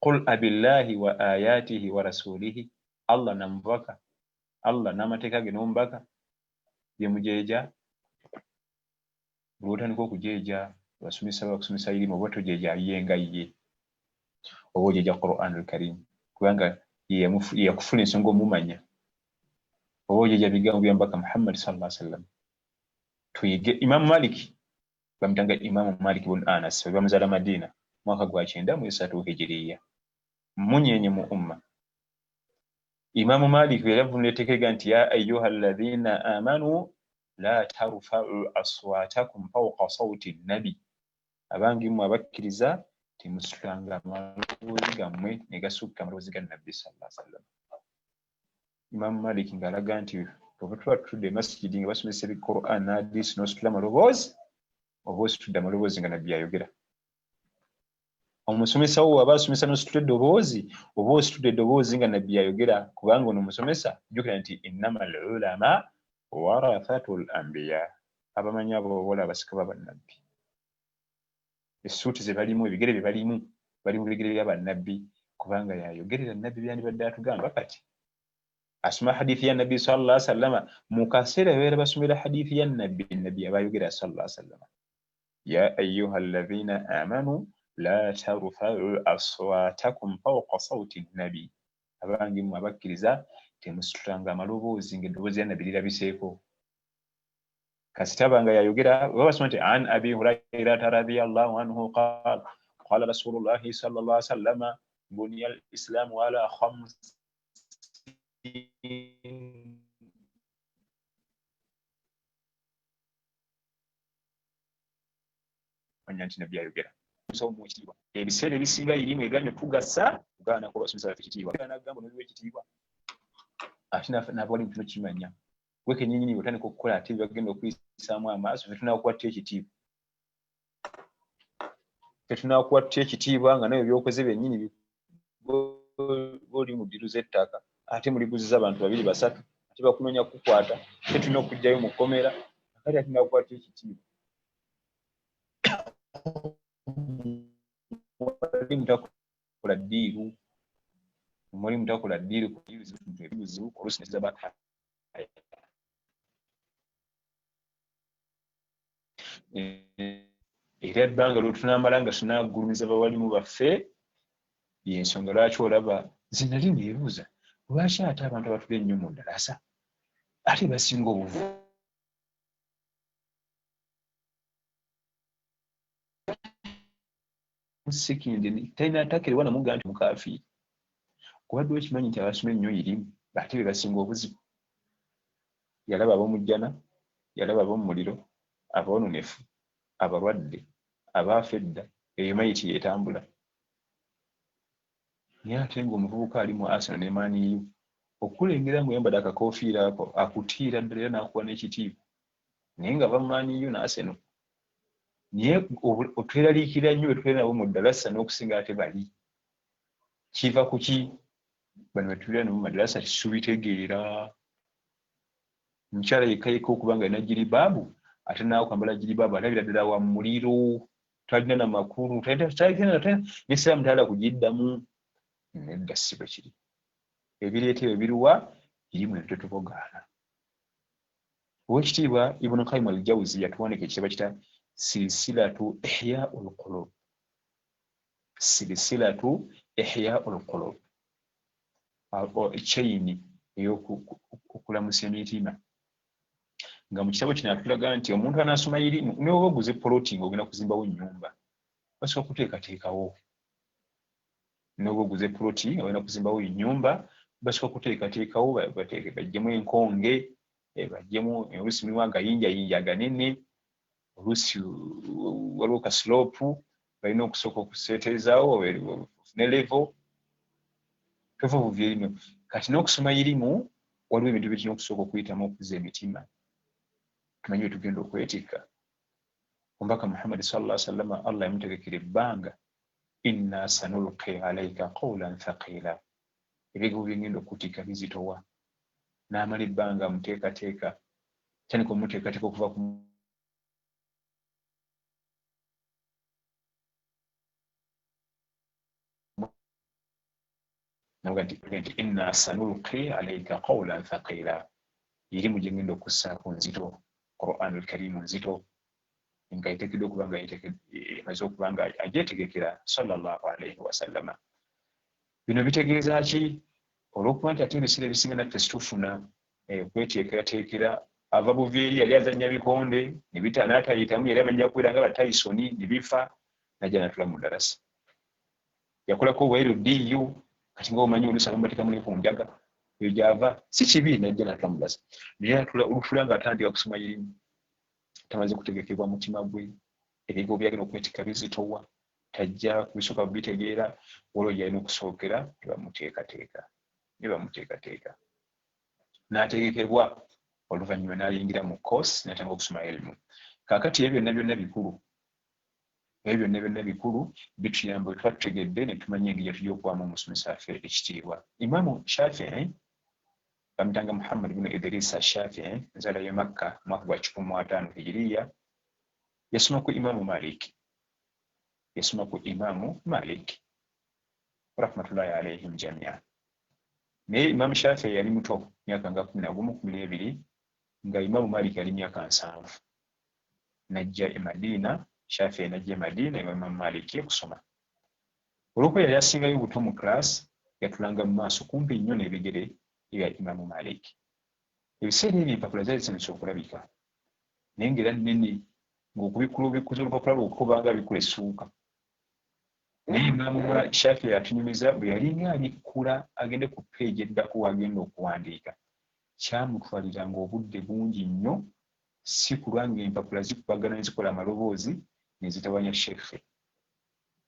Qul abillahi wa ayatihi wa rasulihi, Allah namubaka, Allah n'amateeka ge n'omubaka bye mujeeja. Bw'otandika okujeeja abasomesa bakusomesa irimu, oba tojeeja ye nga ye, oba ojeeja Quran al-Karim, kubanga ye yakufuna ensonga omumanya, oba ojeeja bigambo bya mbaka Muhammad sallallahu alaihi wasallam. Tuyige Imam Malik, bamutanga Imam Malik ibn Anas, bamuzaala Madina mwaka gwa 93 Hijiriya. Munyenye mu umma. Imamu Malik yavunula etteeka nti ya ayyuha alladhina amanu la tarfa'u aswatakum fawqa sawti nabi, abange mmwe abakkiriza temusitulanga amaloboozi gammwe ne gasukka amaloboozi ga Nabbi sallallahu alaihi wasallam. Imamu Malik ng'alaga nti bwe tuba tutudde masjidi nga basomesa Quran na hadisi n'ositula amaloboozi, oba ositudde amaloboozi nga Nabbi ayogera. Omusomesa wo aba asomesa n'ositula eddoboozi, oba ositudde eddoboozi nga Nabbi ayogera, kubanga ono omusomesa jjukira nti innamal ulama warathatul anbiya, abamanyi abo bola abasika b'abannabbi. Essuuti ze balimu, ebigere bye balimu, bali mu bigere bya bannabbi, kubanga yayogerera Nabbi byandibadde atugamba. Kati asoma hadithi ya Nabbi sallallahu alaihi wasallam, mu kaseera beera basomera hadithi ya Nabbi, Nabbi aba ayogera sallallahu alaihi wasallam, ya ayyuha alladhina amanu la tarfa'u aswatakum fawqa sawti nabi, abange mmwe abakkiriza temusitulanga amaloboozi ng'eddoboozi lya Nabbi lirabiseeko. Kasita banga yayogera oba basoma nti an Abi Hurairata radiyallahu anhu qala qala Rasulullahi sallallahu alaihi wasallam buniya al-islamu ala khamsin, manya nti Nabbi ayogera. Ebiseera ebisinga irimu eganye tugasa kugaanako basomesa baffe ekitiibwa, nagamba n'obiwa ekitiibwa ate n'abawalimu kino kimanya gwe kennyini otandika okukola ate bagenda okuyisaamu amaaso, ffe tunaakuwa tutya ekitiibwa? Ffe tunaakuwa tutya ekitiibwa nga nawe byokoze byennyini oli mu ddiru z'ettaka ate muliguziza abantu babiri basatu ate bakunoonya kukukwata, ate tulina okuggyayo mu kkomera, kati ate tunaakuwa tutya ekitiibwa? Mwalimu takola ddiiru, mwalimu takola ddiiru ebizibu oluusi ne zaba. Era ebbanga lwe tunaamala nga tunaagulumiza bawalimu baffe, y'ensonga lwaki olaba nze nali neebuuza lwaki ate abantu abatula ennyo mu ddalasa ate basinga obuvu. Sekindi talina takerewa namugaa nti mukaafiiri, kubadde okimanyi nti abasoma ennyo irimu ate be basinga obuzibu. Yalaba ab'omujjana, yalaba ab'omumuliro, aboononefu, abalwadde, abaafa edda, eyo mayiti yeetambula. Naye ate ng'omuvubuka ali mu Arsenal ne Man U okulengera ng'oyambadde akakoofiira ako akutiira ddala era n'akuwa n'ekitiibwa, naye nga va mu Man U ne Arsenal. Naye otweraliikirira nnyo bwe tubeera nabo mu ddalasa n'okusinga ate bali. Kiva ku ki? Bano bwe tubeera nabo mu madarasa tetubitegeera. Omukyala yekka yekka okuba nga alina jiribaabu ate n'akwambala jiribaabu alabira ddala wa muliro, talina na makulu, n'essiraamu tayagala kugiddamu. Nedda, si bwe kiri. Ebireeta ebyo biruwa? Irimu ebyo tetubogaana. Oweekitiibwa Ibn Qayyim al-Jawzi yatuwandika ekitabo kita Silsilatu Ihya'ul Qulub, Silsilatu Ihya'ul Qulub, chain ey'okulamusa emitima. Nga mu kitabo kino atulaga nti omuntu anaasoma irimu, ne bw'oba oguze poloti ng'ogenda kuzimbawo nnyumba, basobola kuteekateekawo. Ne bw'oba oguze poloti nga ogenda kuzimbawo ennyumba, basobola kuteekateekawo, baggyemu enkonge, baggyemu oluusi mulimu agayinjayinja aganene, oluusi waliwo kasiloopu, balina okusooka okuseeteezaawo ofune level, tova buvi erimu. Kati n'okusoma irimu waliwo ebintu bye tulina okusooka okuyitamu okuzza emitima, tumanye bwe tugenda okwetikka. Omubaka Muhammadi sallallahu alaihi wasallam Allah yamutegekera ebbanga, inna sanulqi alaika qawlan thaqila, ebigambo bye ngenda okukutikka bizitowa. N'amala ebbanga amuteekateeka, tandika omuteekateeka okuva ku nti inna sanulqi alaika qawlan thaqila, irimu gye ngenda okussaako nzito, Qur'anul Karimu nzito, nga eteekeddwa okuba nga emaze okuba nga agyetegekera sallallahu alaihi wasallama. Bino bitegeeza ki? Olw'okuba nti ate ebiseera ebisinga naffe situfuna kweteekerateekera. Ava buvi eri yali azannya bikonde n'atayitamu, yali amanya kubeera nga ba Tyson ne bifa, n'ajja n'atula mu ddalasa. Yakolako obwa LDU Kati nga omanyi oluusi abamu bateekamu ne ku njaga, eyo gy'ava si kibi najja n'atula mu ddalasa, naye atula olutula ng'atandika kusoma irimu, tamaze kutegekebwa mutima gwe, ebigambo byagenda okwetikka bizitowa, tajja kubisooka bitegeera, waliwo gy'alina okusookera ne bamuteekateeka, ne bamuteekateeka n'ategekebwa, oluvannyuma n'ayingira mu course n'atandika okusoma elimu. Kaakati ebyo byonna byonna bikulu, ebyo byonna byonna bikulu, bituyamba bwe tuba tutegedde ne tumanya engeri gyetujja okuwamu omusomesa waffe ekitiibwa. Imaamu Shafii bamutanga Muhammad bunu Idrisa Shafii, nzaala y'e Makka, mwaka gwa 150 hijiriya. Yasoma ku Imaamu Malik, yasoma ku Imaamu Malik rahmatullahi alaihim jamia. Naye Imaamu Shafii yali muto, myaka nga 11, 12, nga Imaamu Malik yali myaka 70. Najja e Madiina, Shafii najja e Madiina ewa Imaamu Malik okusoma. Olw'okuba yali asingayo obuto mu class, yatulanga mu maaso kumpi nnyo n'ebigere ebya Imaamu Malik. Ebiseera ebyo empapula zaali zitandise okulabika, naye ng'era nnene, ng'okubikkula obubikkuzi olupapula lwokka obanga abikkula essuuka. Naye Imaamu Shafii atunyumiza bwe yalinga abikkula agende ku peegi eddako w'agenda okuwandiika, kyamutwaliranga obudde bungi nnyo, si kulwa ng'empapula zikubagana ne zikola amaloboozi ne zitawanya sheikhe.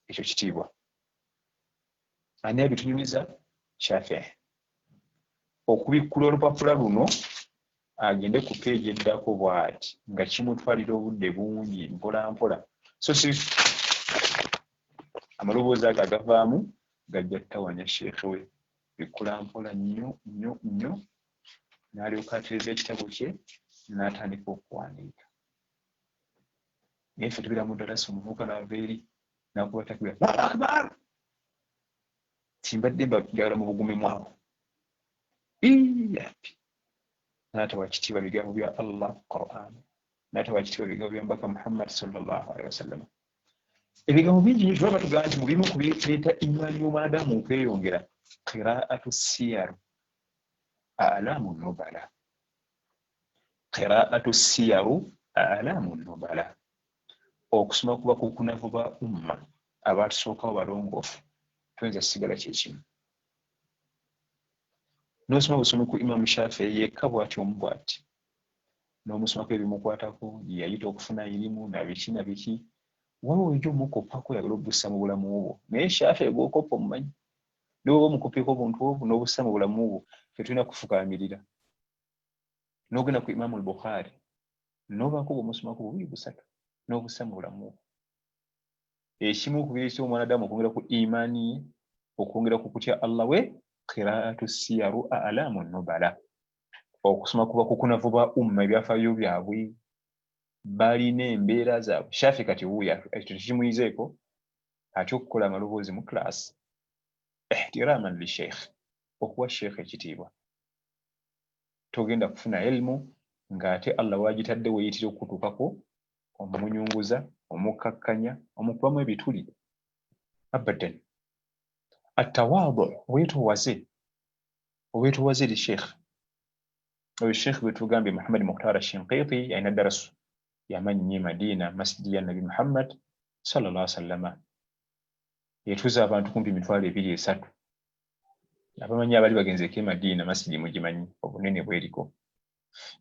Ekyo kitiibwa. Ani abitunyumiza? Shafii. Okubikkula olupapula luno agende ku peegi eddako bw'ati nga kimutwalira obudde bungi, mpola mpola, so si amaloboozi ago agavaamu gajja ttawanya sheikhe we. Bikkula mpola nnyo nnyo nnyo, n'alyoka atereeza ekitabo kye n'atandika okuwandiika. Naye ffe tubeera mu ddalasa, omuvubuka n'ava eri n'akuba takbira, Allahu akbar, timbadde njagala mu bugumemu awo iyapi, n'atawa kitiibwa bigambo bya Allah, Quran, n'atawa kitiibwa bigambo bya Mbaka Muhammad sallallahu alaihi wasallam. Ebigambo bingi nnyo tuba batugamba nti mu bimu ku bireeta imaani y'omwanadamu okweyongera, qiraatu siyaru alamu nubala, qiraatu siyaru alamu nubala, okusoma kuba kukunavu ba umma abatusookawo balongoofu, toyinza sigala kyekimu n'osoma busomi ku Imaamu Shafii yekka bw'ati omu bw'ati, n'omusomako ebimukwatako, gye yayita okufuna irimu na biki na biki. Waliwo ojja omukoppako, oyagala obussa mu bulamu bwo, naye Shafii gw'okoppa omumanyi, ne bw'oba omukoppyeko obuntu obwo n'obussa mu bulamu bwo, tetulina kufukaamirira. N'ogenda ku Imaamu al-Bukhari n'obaako bw'omusomako bubiri busatu n'obussa mu bulamu bwo. Ekimu ku bireetera omwanadamu okwongera ku imaani ye, okwongera ku kutya Allah we, qiraatu siyaru alamu nubala, okusoma kuba kukunavu ba umma, ebyafaayo byabwe, balina embeera zaabwe. Shafi kati wuuyo ekyo tekimuyizeeko atya okukola amaloboozi mu class? Ihtiraman li sheikh, okuwa sheikh ekitiibwa. Togenda kufuna ilmu ng'ate Allah wagitadde weeyitira okukutuukako omunyunguza, omukkakkanya, omukubamu ebituli, abadan. Atawaadu, obwetoowaze, obwetoowaze eri sheikh. Oyo sheikh bwe tugambye Muhammad Mukhtar Shinqiti yalina darasu yamanyi nnyo e Madiina, masjidi ya Nabi Muhammad sallallahu alaihi wasallama, etuuza abantu kumpi 20,000, 30,000. Abamanyi abali bagenzeeko e Madiina, masjidi mugimanyi obunene bweriko,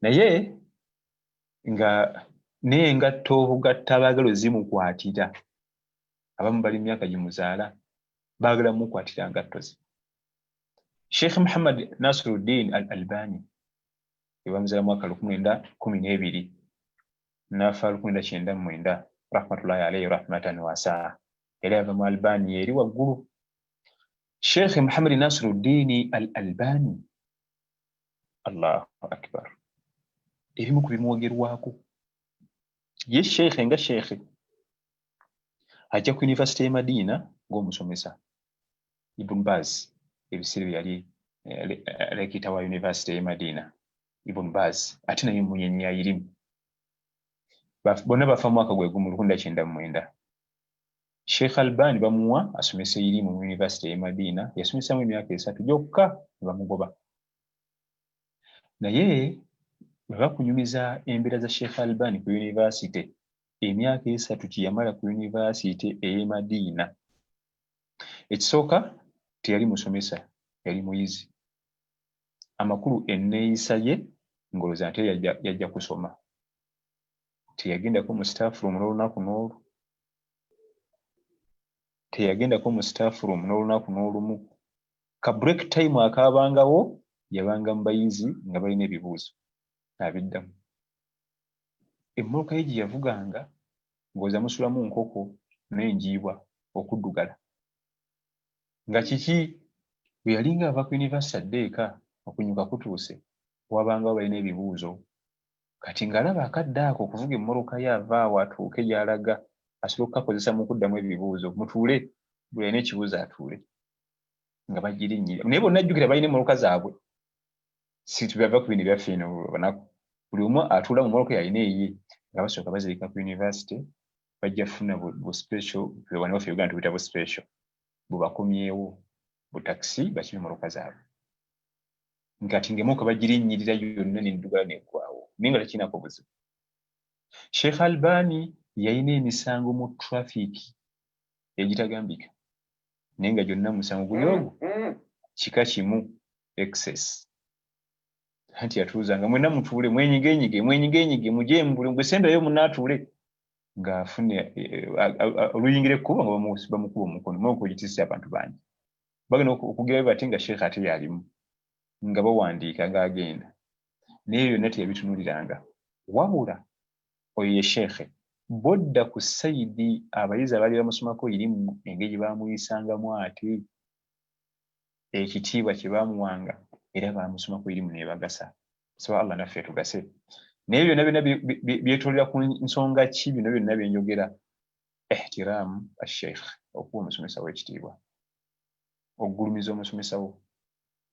naye nga n'engatto obugatta abaagala ozimukwatira, abamu bali myaka gimuzaala baagala mumukwatira ngatto ze. Sheikh Muhammad Nasiruddin Al Albani ebamuzaala mwaka 1912 n'afa 1999 rahmatullahi alaihi rahmatan wasaa, yali ava mu Albania eri waggulu. Sheikh Muhammad Nasiruddin Al Albani, Allahu akbar, ebimu ku bimwogerwako, ye sheikhe nga sheikhe ajja ku university y'e Madiina ng'omusomesa. Ibn Baz ebiseera bye yali rekita wa university y'e Madiina, Ibn Baz ate naye munyenyi yayirimu, bonna bafa mwaka gwe gumu 1999. Sheikh Albani bamuwa asomesa irimu mu university y'e Madiina, yasomesamu emyaka 3 gyokka ne bamugoba. Naye bwe bakunyumiza embeera za Sheikh Albani ku university, emyaka 3 gye yamala ku university ey'e Madiina, ekisooka Teyali musomesa, yali muyizi. Amakulu enneeyisa ye ngolooza ate yajja kusoma. Teyagendako mu staff room n'olunaku n'olu. Teyagendako mu staff room n'olunaku n'olumu. Ka break time akaabangawo yabanga mu bayizi nga balina ebibuuzo abiddamu. Emmotoka ye gye yavuganga ng'oza musulamu nkoko n'enjiibwa okuddugala. Nga kiki bwe yalinga ava ku yunivasite adde eka okunyuka kutuuse wabangawo balina ebibuuzo. Kati ng'alaba akadde ako okuvuga emmotoka ye ava awo atuuke gy'alaga asobola okukakozesa mu kuddamu ebibuuzo. Mutuule, buli alina ekibuuzo atuule. Nga bagirinnyira. Naye bonna jjukira balina emmotoka zaabwe. Si tubava ku bino ebyaffe eno banaku. Buli omu atuula mu mmotoka yalina eyiye nga basooka bazirika ku yunivasite bajja kufuna bu special wano waffe Uganda tubuyita bu special bubakomyewo bu takisi bakime emmotoka zaabwe. Ngati ng'emmotoka bagirinnyirira yonna n'eddugala n'eggwawo naye nga tekirinako buzibu. Sheikh Albani yalina emisango mu traffic egitagambika naye nga gyonna musango guli ogwo kika kimu excess. Anti yatuuzanga mwenna mutuule mwenyigenyige mwenyigenyige mujemu buli gwe semberayo munnaatuule ng'afuna oluyingira ekkubo nga bamukuba omukono mwe okugitisa abantu bangi bagenda okugirayo bati nga sheikh ate yalimu nga bawandiika ng'agenda naye byonna teyabitunuliranga. Wabula oyo ye sheikh bodda ku sayidi abayizi abaali bamusomako irimu engeri gye baamuyisangamu ate ekitiibwa kye baamuwanga era baamusomako irimu nebagasa. Saba Allah naffe tugase. Naye byonna byonna byetoolera ku nsonga ki bino byonna bye njogera? Ihtiraamu asheikh, okuwa omusomesa wo ekitiibwa, okugulumiza omusomesa wo.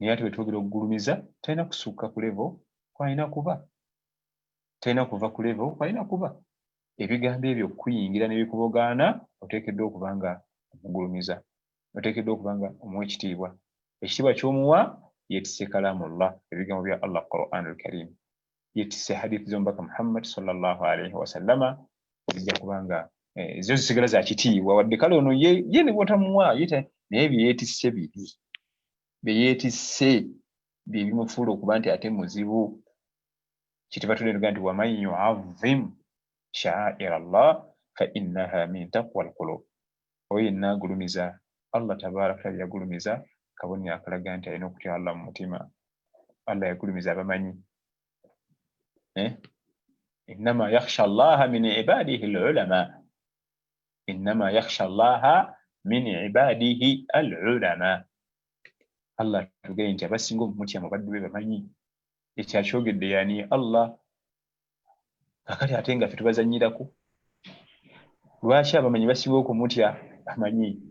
Naye ate bwe twogera okugulumiza talina kusukka ku level kwalina kuba, talina kuva ku level kwalina kuba. Ebigambo ebyo okukuyingira ne bikubogaana oteekeddwa okuba nga omugulumiza, oteekeddwa okuba nga omuwa ekitiibwa. Ekitiibwa ky'omuwa yeetisse kalaamullah, ebigambo bya Allah Qur'anul Karim, yeetisse hadithi z'omubaka Muhammad sallallahu alaihi wasallama, zijja kuba nga zo zisigala za kitiibwa wadde kale ono ye ne bw'otamuwa naye bye yeetisse biri bye yeetisse bye bimufuula okuba nti ate muzibu. Kituva tulenduga nti waman yuazim sha'air Allah fa innaha min taqwa alqulub. Oyo yenna agulumiza Allah tabaraka taala yagulumiza kabonero akalaga nti alina okutya Allah mu mutima. Allah yagulumiza abamanyi. Innama yakhsha Allaha min ibadihi al-ulama. Innama yakhsha Allaha min ibadihi al-ulama. Allah atugambye nti abasinga okumutya mu baddu be bamanyi. Ekyo akyogedde yani Allah. Kakati ate nga ffe tubazannyirako. Lwaki abamanyi basinga okumutya? Bamanyi.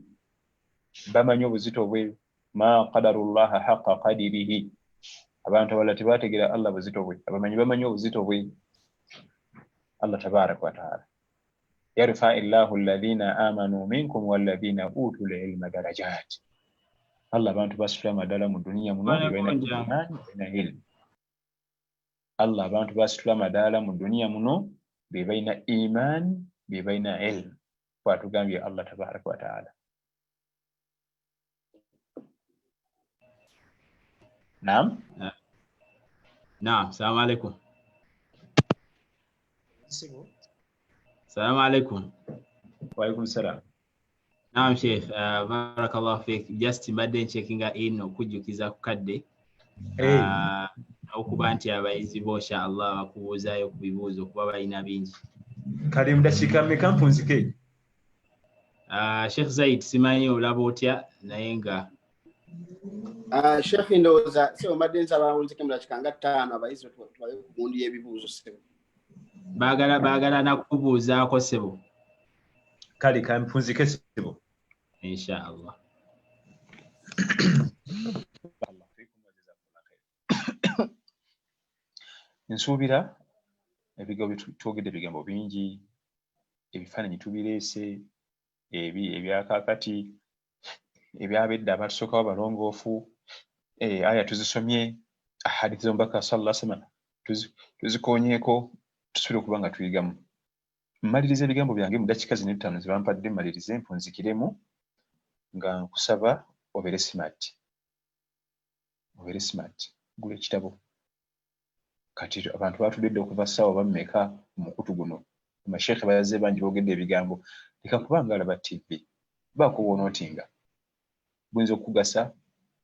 Bamanyi obuzito bwe. Ma qadarullaha haqqa qadirihi. Abantu abalala tebategeera Allah buzito bwe. Abamanyi bamanyi obuzito bwe. Allah tabaraka wa taala. Yarfa illahu alladhina amanu minkum walladhina utul ilma darajat. Allah abantu basitula amadala mu duniya muno balina iman balina ilmu. Allah abantu basitula amadala mu duniya muno be balina iman be balina ilmu. Bw'atugambye Allah tabaraka wa taala. Naam. Naam, salamu alaikum. Salamu alaikum. Wa alaikum salam. Naam Sheikh, barakallahu fik. Just mbadde ncheckinga in okujjukiza ku kadde. Okuba nti abayizi bo inshallah bakubuuzaayo ku bibuuzo kuba balina bingi. Kale mu dakiika mmeka mpunzike? Sheikh Zaid simanyi olaba otya naye nga Sheikh ndowooza sebo mbadde nsaba nzike mu dakiika nga 5 abayizi tubawe ku gundi y'ebibuuzo sebo. Baagala nakubuuzaako sebo. Kale kampunzike sebo. Inshallah. Nsuubira ebigambo twogedde ebigambo bingi, ebifaananyi tubireese, ebyakaakati, ebyabedda abatusookawo abalongoofu, aya tuzisomye, ahadithi z'omubaka sallallahu alaihi wasallam tuzikoonyeeko, tusobola okuba nga tuyigamu. Mmaliriza ebigambo byange mu dakiika zino ettaano ze bampadde, mmalirize mpunzikiremu nga nkusaba Obeere smart, obeere smart, gula ekitabo. Kati abantu batudde dda okuva ssaawa bammeka ku mukutu guno, amasheekhe bazze bangi boogedde ebigambo. Leka kubanga alaba TV, baako wonootinga buyinza okukugasa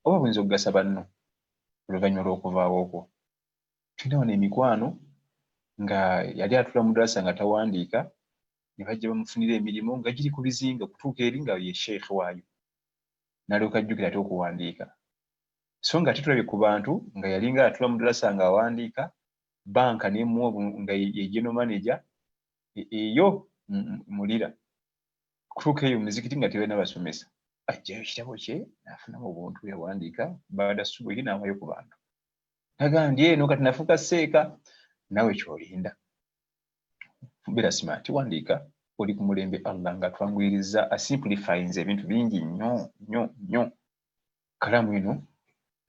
oba buyinza okugasa banno oluvannyuma lw'okuvaawo okwo. Tulina wano emikwano nga yali atula mu darasa nga tawandiika, ne bajja bamufunira emirimu nga giri ku bizinga okutuuka eri nga ye sheekhe waayo, n'alyoka ajjukira ate okuwandiika. So nga ate tulabye ku bantu nga yalinga atula mu darasa nga awandiika, banka n'emuwa nga ye general manager eyo mulira kutuuka eyo muzikiti nga tebalina basomesa, ajjayo ekitabo kye n'afunamu obuntu yawandiika baada subuhi n'awayo ku bantu, naga ndi eno kati nafuuka seeka. Nawe kyolinda, beera smart, wandiika, oli ku mulembe. Allah nga twanguyiriza, asimplifyinze ebintu bingi nnyo nnyo nnyo. Kalamu eno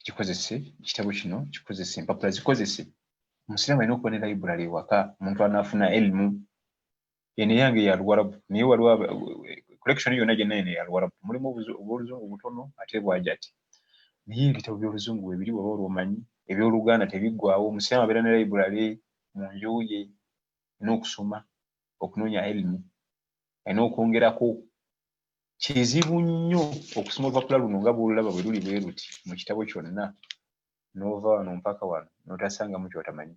kikozese, ekitabo kino kikozese, empapula zikozese. Omusiraamu alina okuba ne library ewaka, omuntu anaafuna elimu. Eno eyange ya Luwarabu, naye waliwo collection yonna gyenna eno ya Luwarabu, mulimu obwoluzungu butono ate bwajati, naye ebitabo by'oluzungu webiri oba olwomanyi ebyoluganda tebiggwawo. Omusiraamu abeera ne library mu nju ye, alina okusoma, okunoonya elimu, alina okwongerako. Kizibu nnyo okusoma olupapula luno nga bw'olulaba bwe luli bwe luti mu kitabo kyonna, n'ova wano mpaka wano n'otasangamu ky'otamanyi.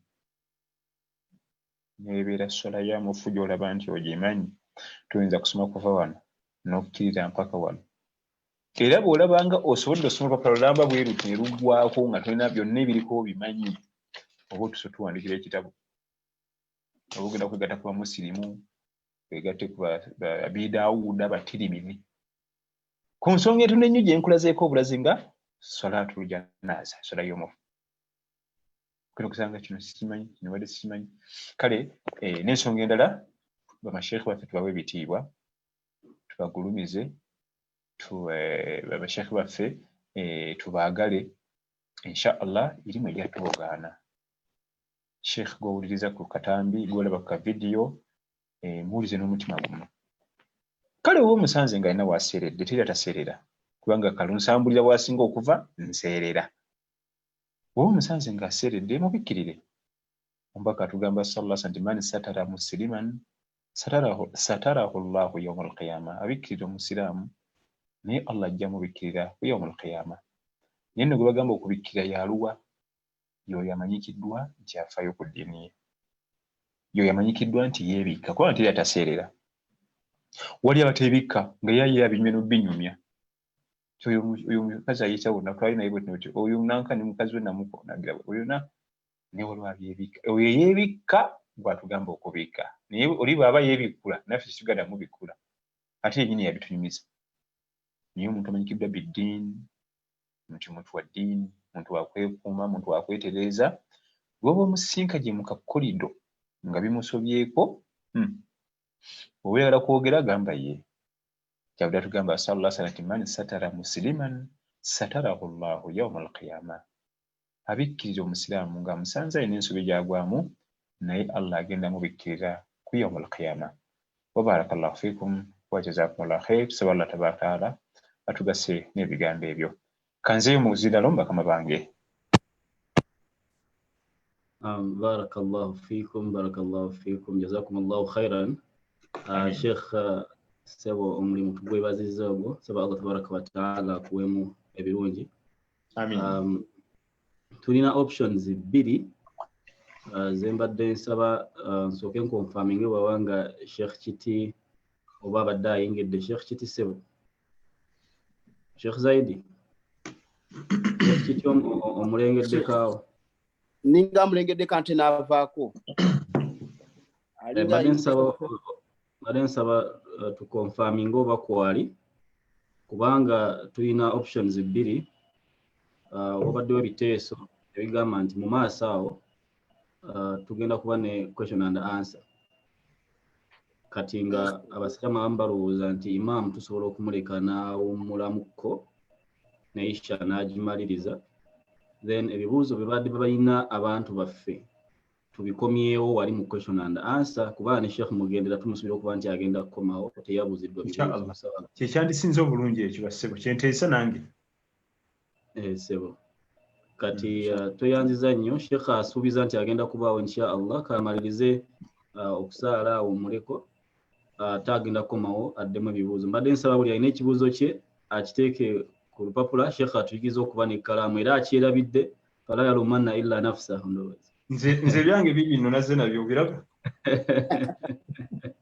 Nebeera swala ya mufu gy'olaba nti ogimanyi, toyinza kusoma kuva wano n'okkirira mpaka wano. Era bw'olabanga osobodde osoma olupapula lulamba bwe luti ne luggwako nga tolina byonna ebiriko obimanyi, oba otusa otuwandikira ekitabo, oba ogenda kwegatta ku bamusirimu, wegatte ku Abi Dawuda, Batirimizi, ku nsonga entono ennyo gye nkulazeeko obulazi nga salaatul janaza, swala y'omufu. Ogenda okusanga kino sikimanyi, kino badde sikimanyi. Kale n'ensonga endala, bamasheekhe baffe tubawe ebitiibwa, tubagulumize, bamasheekhe baffe tubaagale. Insha Allah irimu ejja tubogaana. Sheekh gw'owuliriza ku katambi, gw'olaba ku kavidiyo, muwulize n'omutima gumu. Kale oba omusanze nga alina waseeredde, teri ataseerera, kubanga kalunsambulira bw'asinga okuva nseerera. Bw'oba omusanze ng'aseeredde, mubikkirire. Omubaka atugamba sallallahu alaihi nti man satara musliman satarahu llahu yauma alqiyama, abikkirira omusiraamu naye Allah ajja mubikkirira ku yauma alqiyama. Naye nno gwe bagamba okubikkirira yaluwa? Yoyo amanyikiddwa nti afaayo ku ddiini ye, yoyo amanyikiddwa nti yeebikka, kubanga teri ataseerera. Wali abateebikka nga yaye abinyumya n'obinyumya. Oyo omukazi ayita wonna twali naye bweti, oyo nankani mukazi we namukonagira oyo na naye waliwo abyebikka. Oyo yeebikka gwatugamba okubikka, naye oli bw'aba yeebikkula naffe tetugenda mubikkula, ate yennyini yabitunyumiza. Naye omuntu amanyikiddwa biddiini nti muntu wa ddiini, muntu wakwekuuma, muntu wakwetereeza, lwoba omusinka gye mu kakolido nga bimusobyeko, oba oyagala kwogera gamba ye. Kyavudde atugamba sallallahu alaihi wasallam nti man satara musliman satarahu llahu yauma alqiyama, abikkirira omusiraamu ng'amusanze alina ensobi gy'agwamu, naye Allah agenda mubikkirira ku yauma alqiyama. Wabarakallahu fikum wa jazakumullahu khair. Tusaba Allah tabaraka taala atugase n'ebigambo ebyo. Kanzeeyo mu ziralo bakama bange. Barakallahu fikum, barakallahu fikum, jazakumullahu khairan. Sheikh sebo, omulimu tugwebazizza ogwo. Saba Allah tabaraka wataala akuwemu ebirungi. Tulina options bbiri ze mbadde nsaba nsooke nkonfaminge bwaba nga Sheikh Kiti oba abadde ayingidde. Sheikh Kiti sebo, Sheikh Zaidi, Sheikh Kiti omulengeddeko awo? Ninga amulengeddeko ante n'avaako. Mbadde nsaba tukonfaminge oba kwali, kubanga tulina options bbiri. Wabaddewo ebiteeso ebigamba nti mu maaso awo tugenda kuba ne question and answer. Kati nga abasiraamu abamu balowooza nti imaamu tusobola okumuleka n'awummulamukko ne isha n'agimaliriza, then ebibuuzo bye badde balina abantu baffe tubikomyewo wali mu question and answer, kubanga ne Sheikh Mugendera tumusuubira okuba nti agenda kukomawo, teyabuuziddwa bibuuzo. Kyekyandisinze obulungi ekyo bassebo, kyenteesa nange. Eh, sebo kati tweyanziza nnyo. Sheekh asuubiza nti agenda kubaawo insha Allah. Kamalirize okusaala awo muleko, ate agenda kukomawo addemu ebibuuzo. Mbadde nsaba buli alina ekibuuzo kye akiteeke ku lupapula. Sheekh atuyigiza okuba n'ekkalaamu era akyerabidde, fala yalumanna illa nafsahu, ndowooza. Nze ebyange bibino nazze nabyo, obiraba.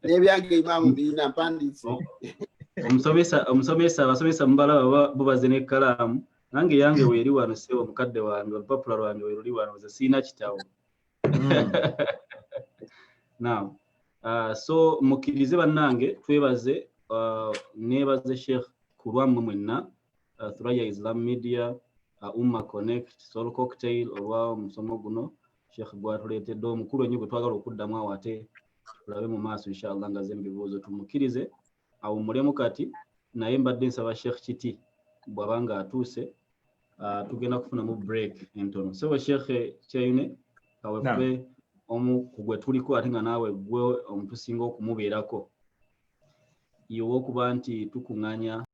N'ebyange imaamu birina mpandiise. Omusomesa, abasomesa mubalaba bubaze n'ekkalaamu. Nange yange weeri wano, sebo mukadde wange, olupapula lwange weruli wano, nze siina kitabo. Now so mukkirize bannange twebaze, neebaze Sheikh ku lwammwe mwenna, Thuraya Islam Media, Umma Connect, Soul Cocktail, olwa omusomo guno Sheikh gwatuleetedde omukulu ennyo gwe twagala okuddamu awo ate tulabe mu maaso inshallah nga ze mubibuuzo. Tumukkirize awummulemu kati, naye mbadde nsaba Sheikh Kiti bw'aba nga atuuse, tugenda kufunamu break entono. Sebo Sheikh Kyeyune, kawefube omu ku gwe tuliko ate nga naawe gwe omutusinga okumubeerako iwe okuba nti tukuŋŋaanya.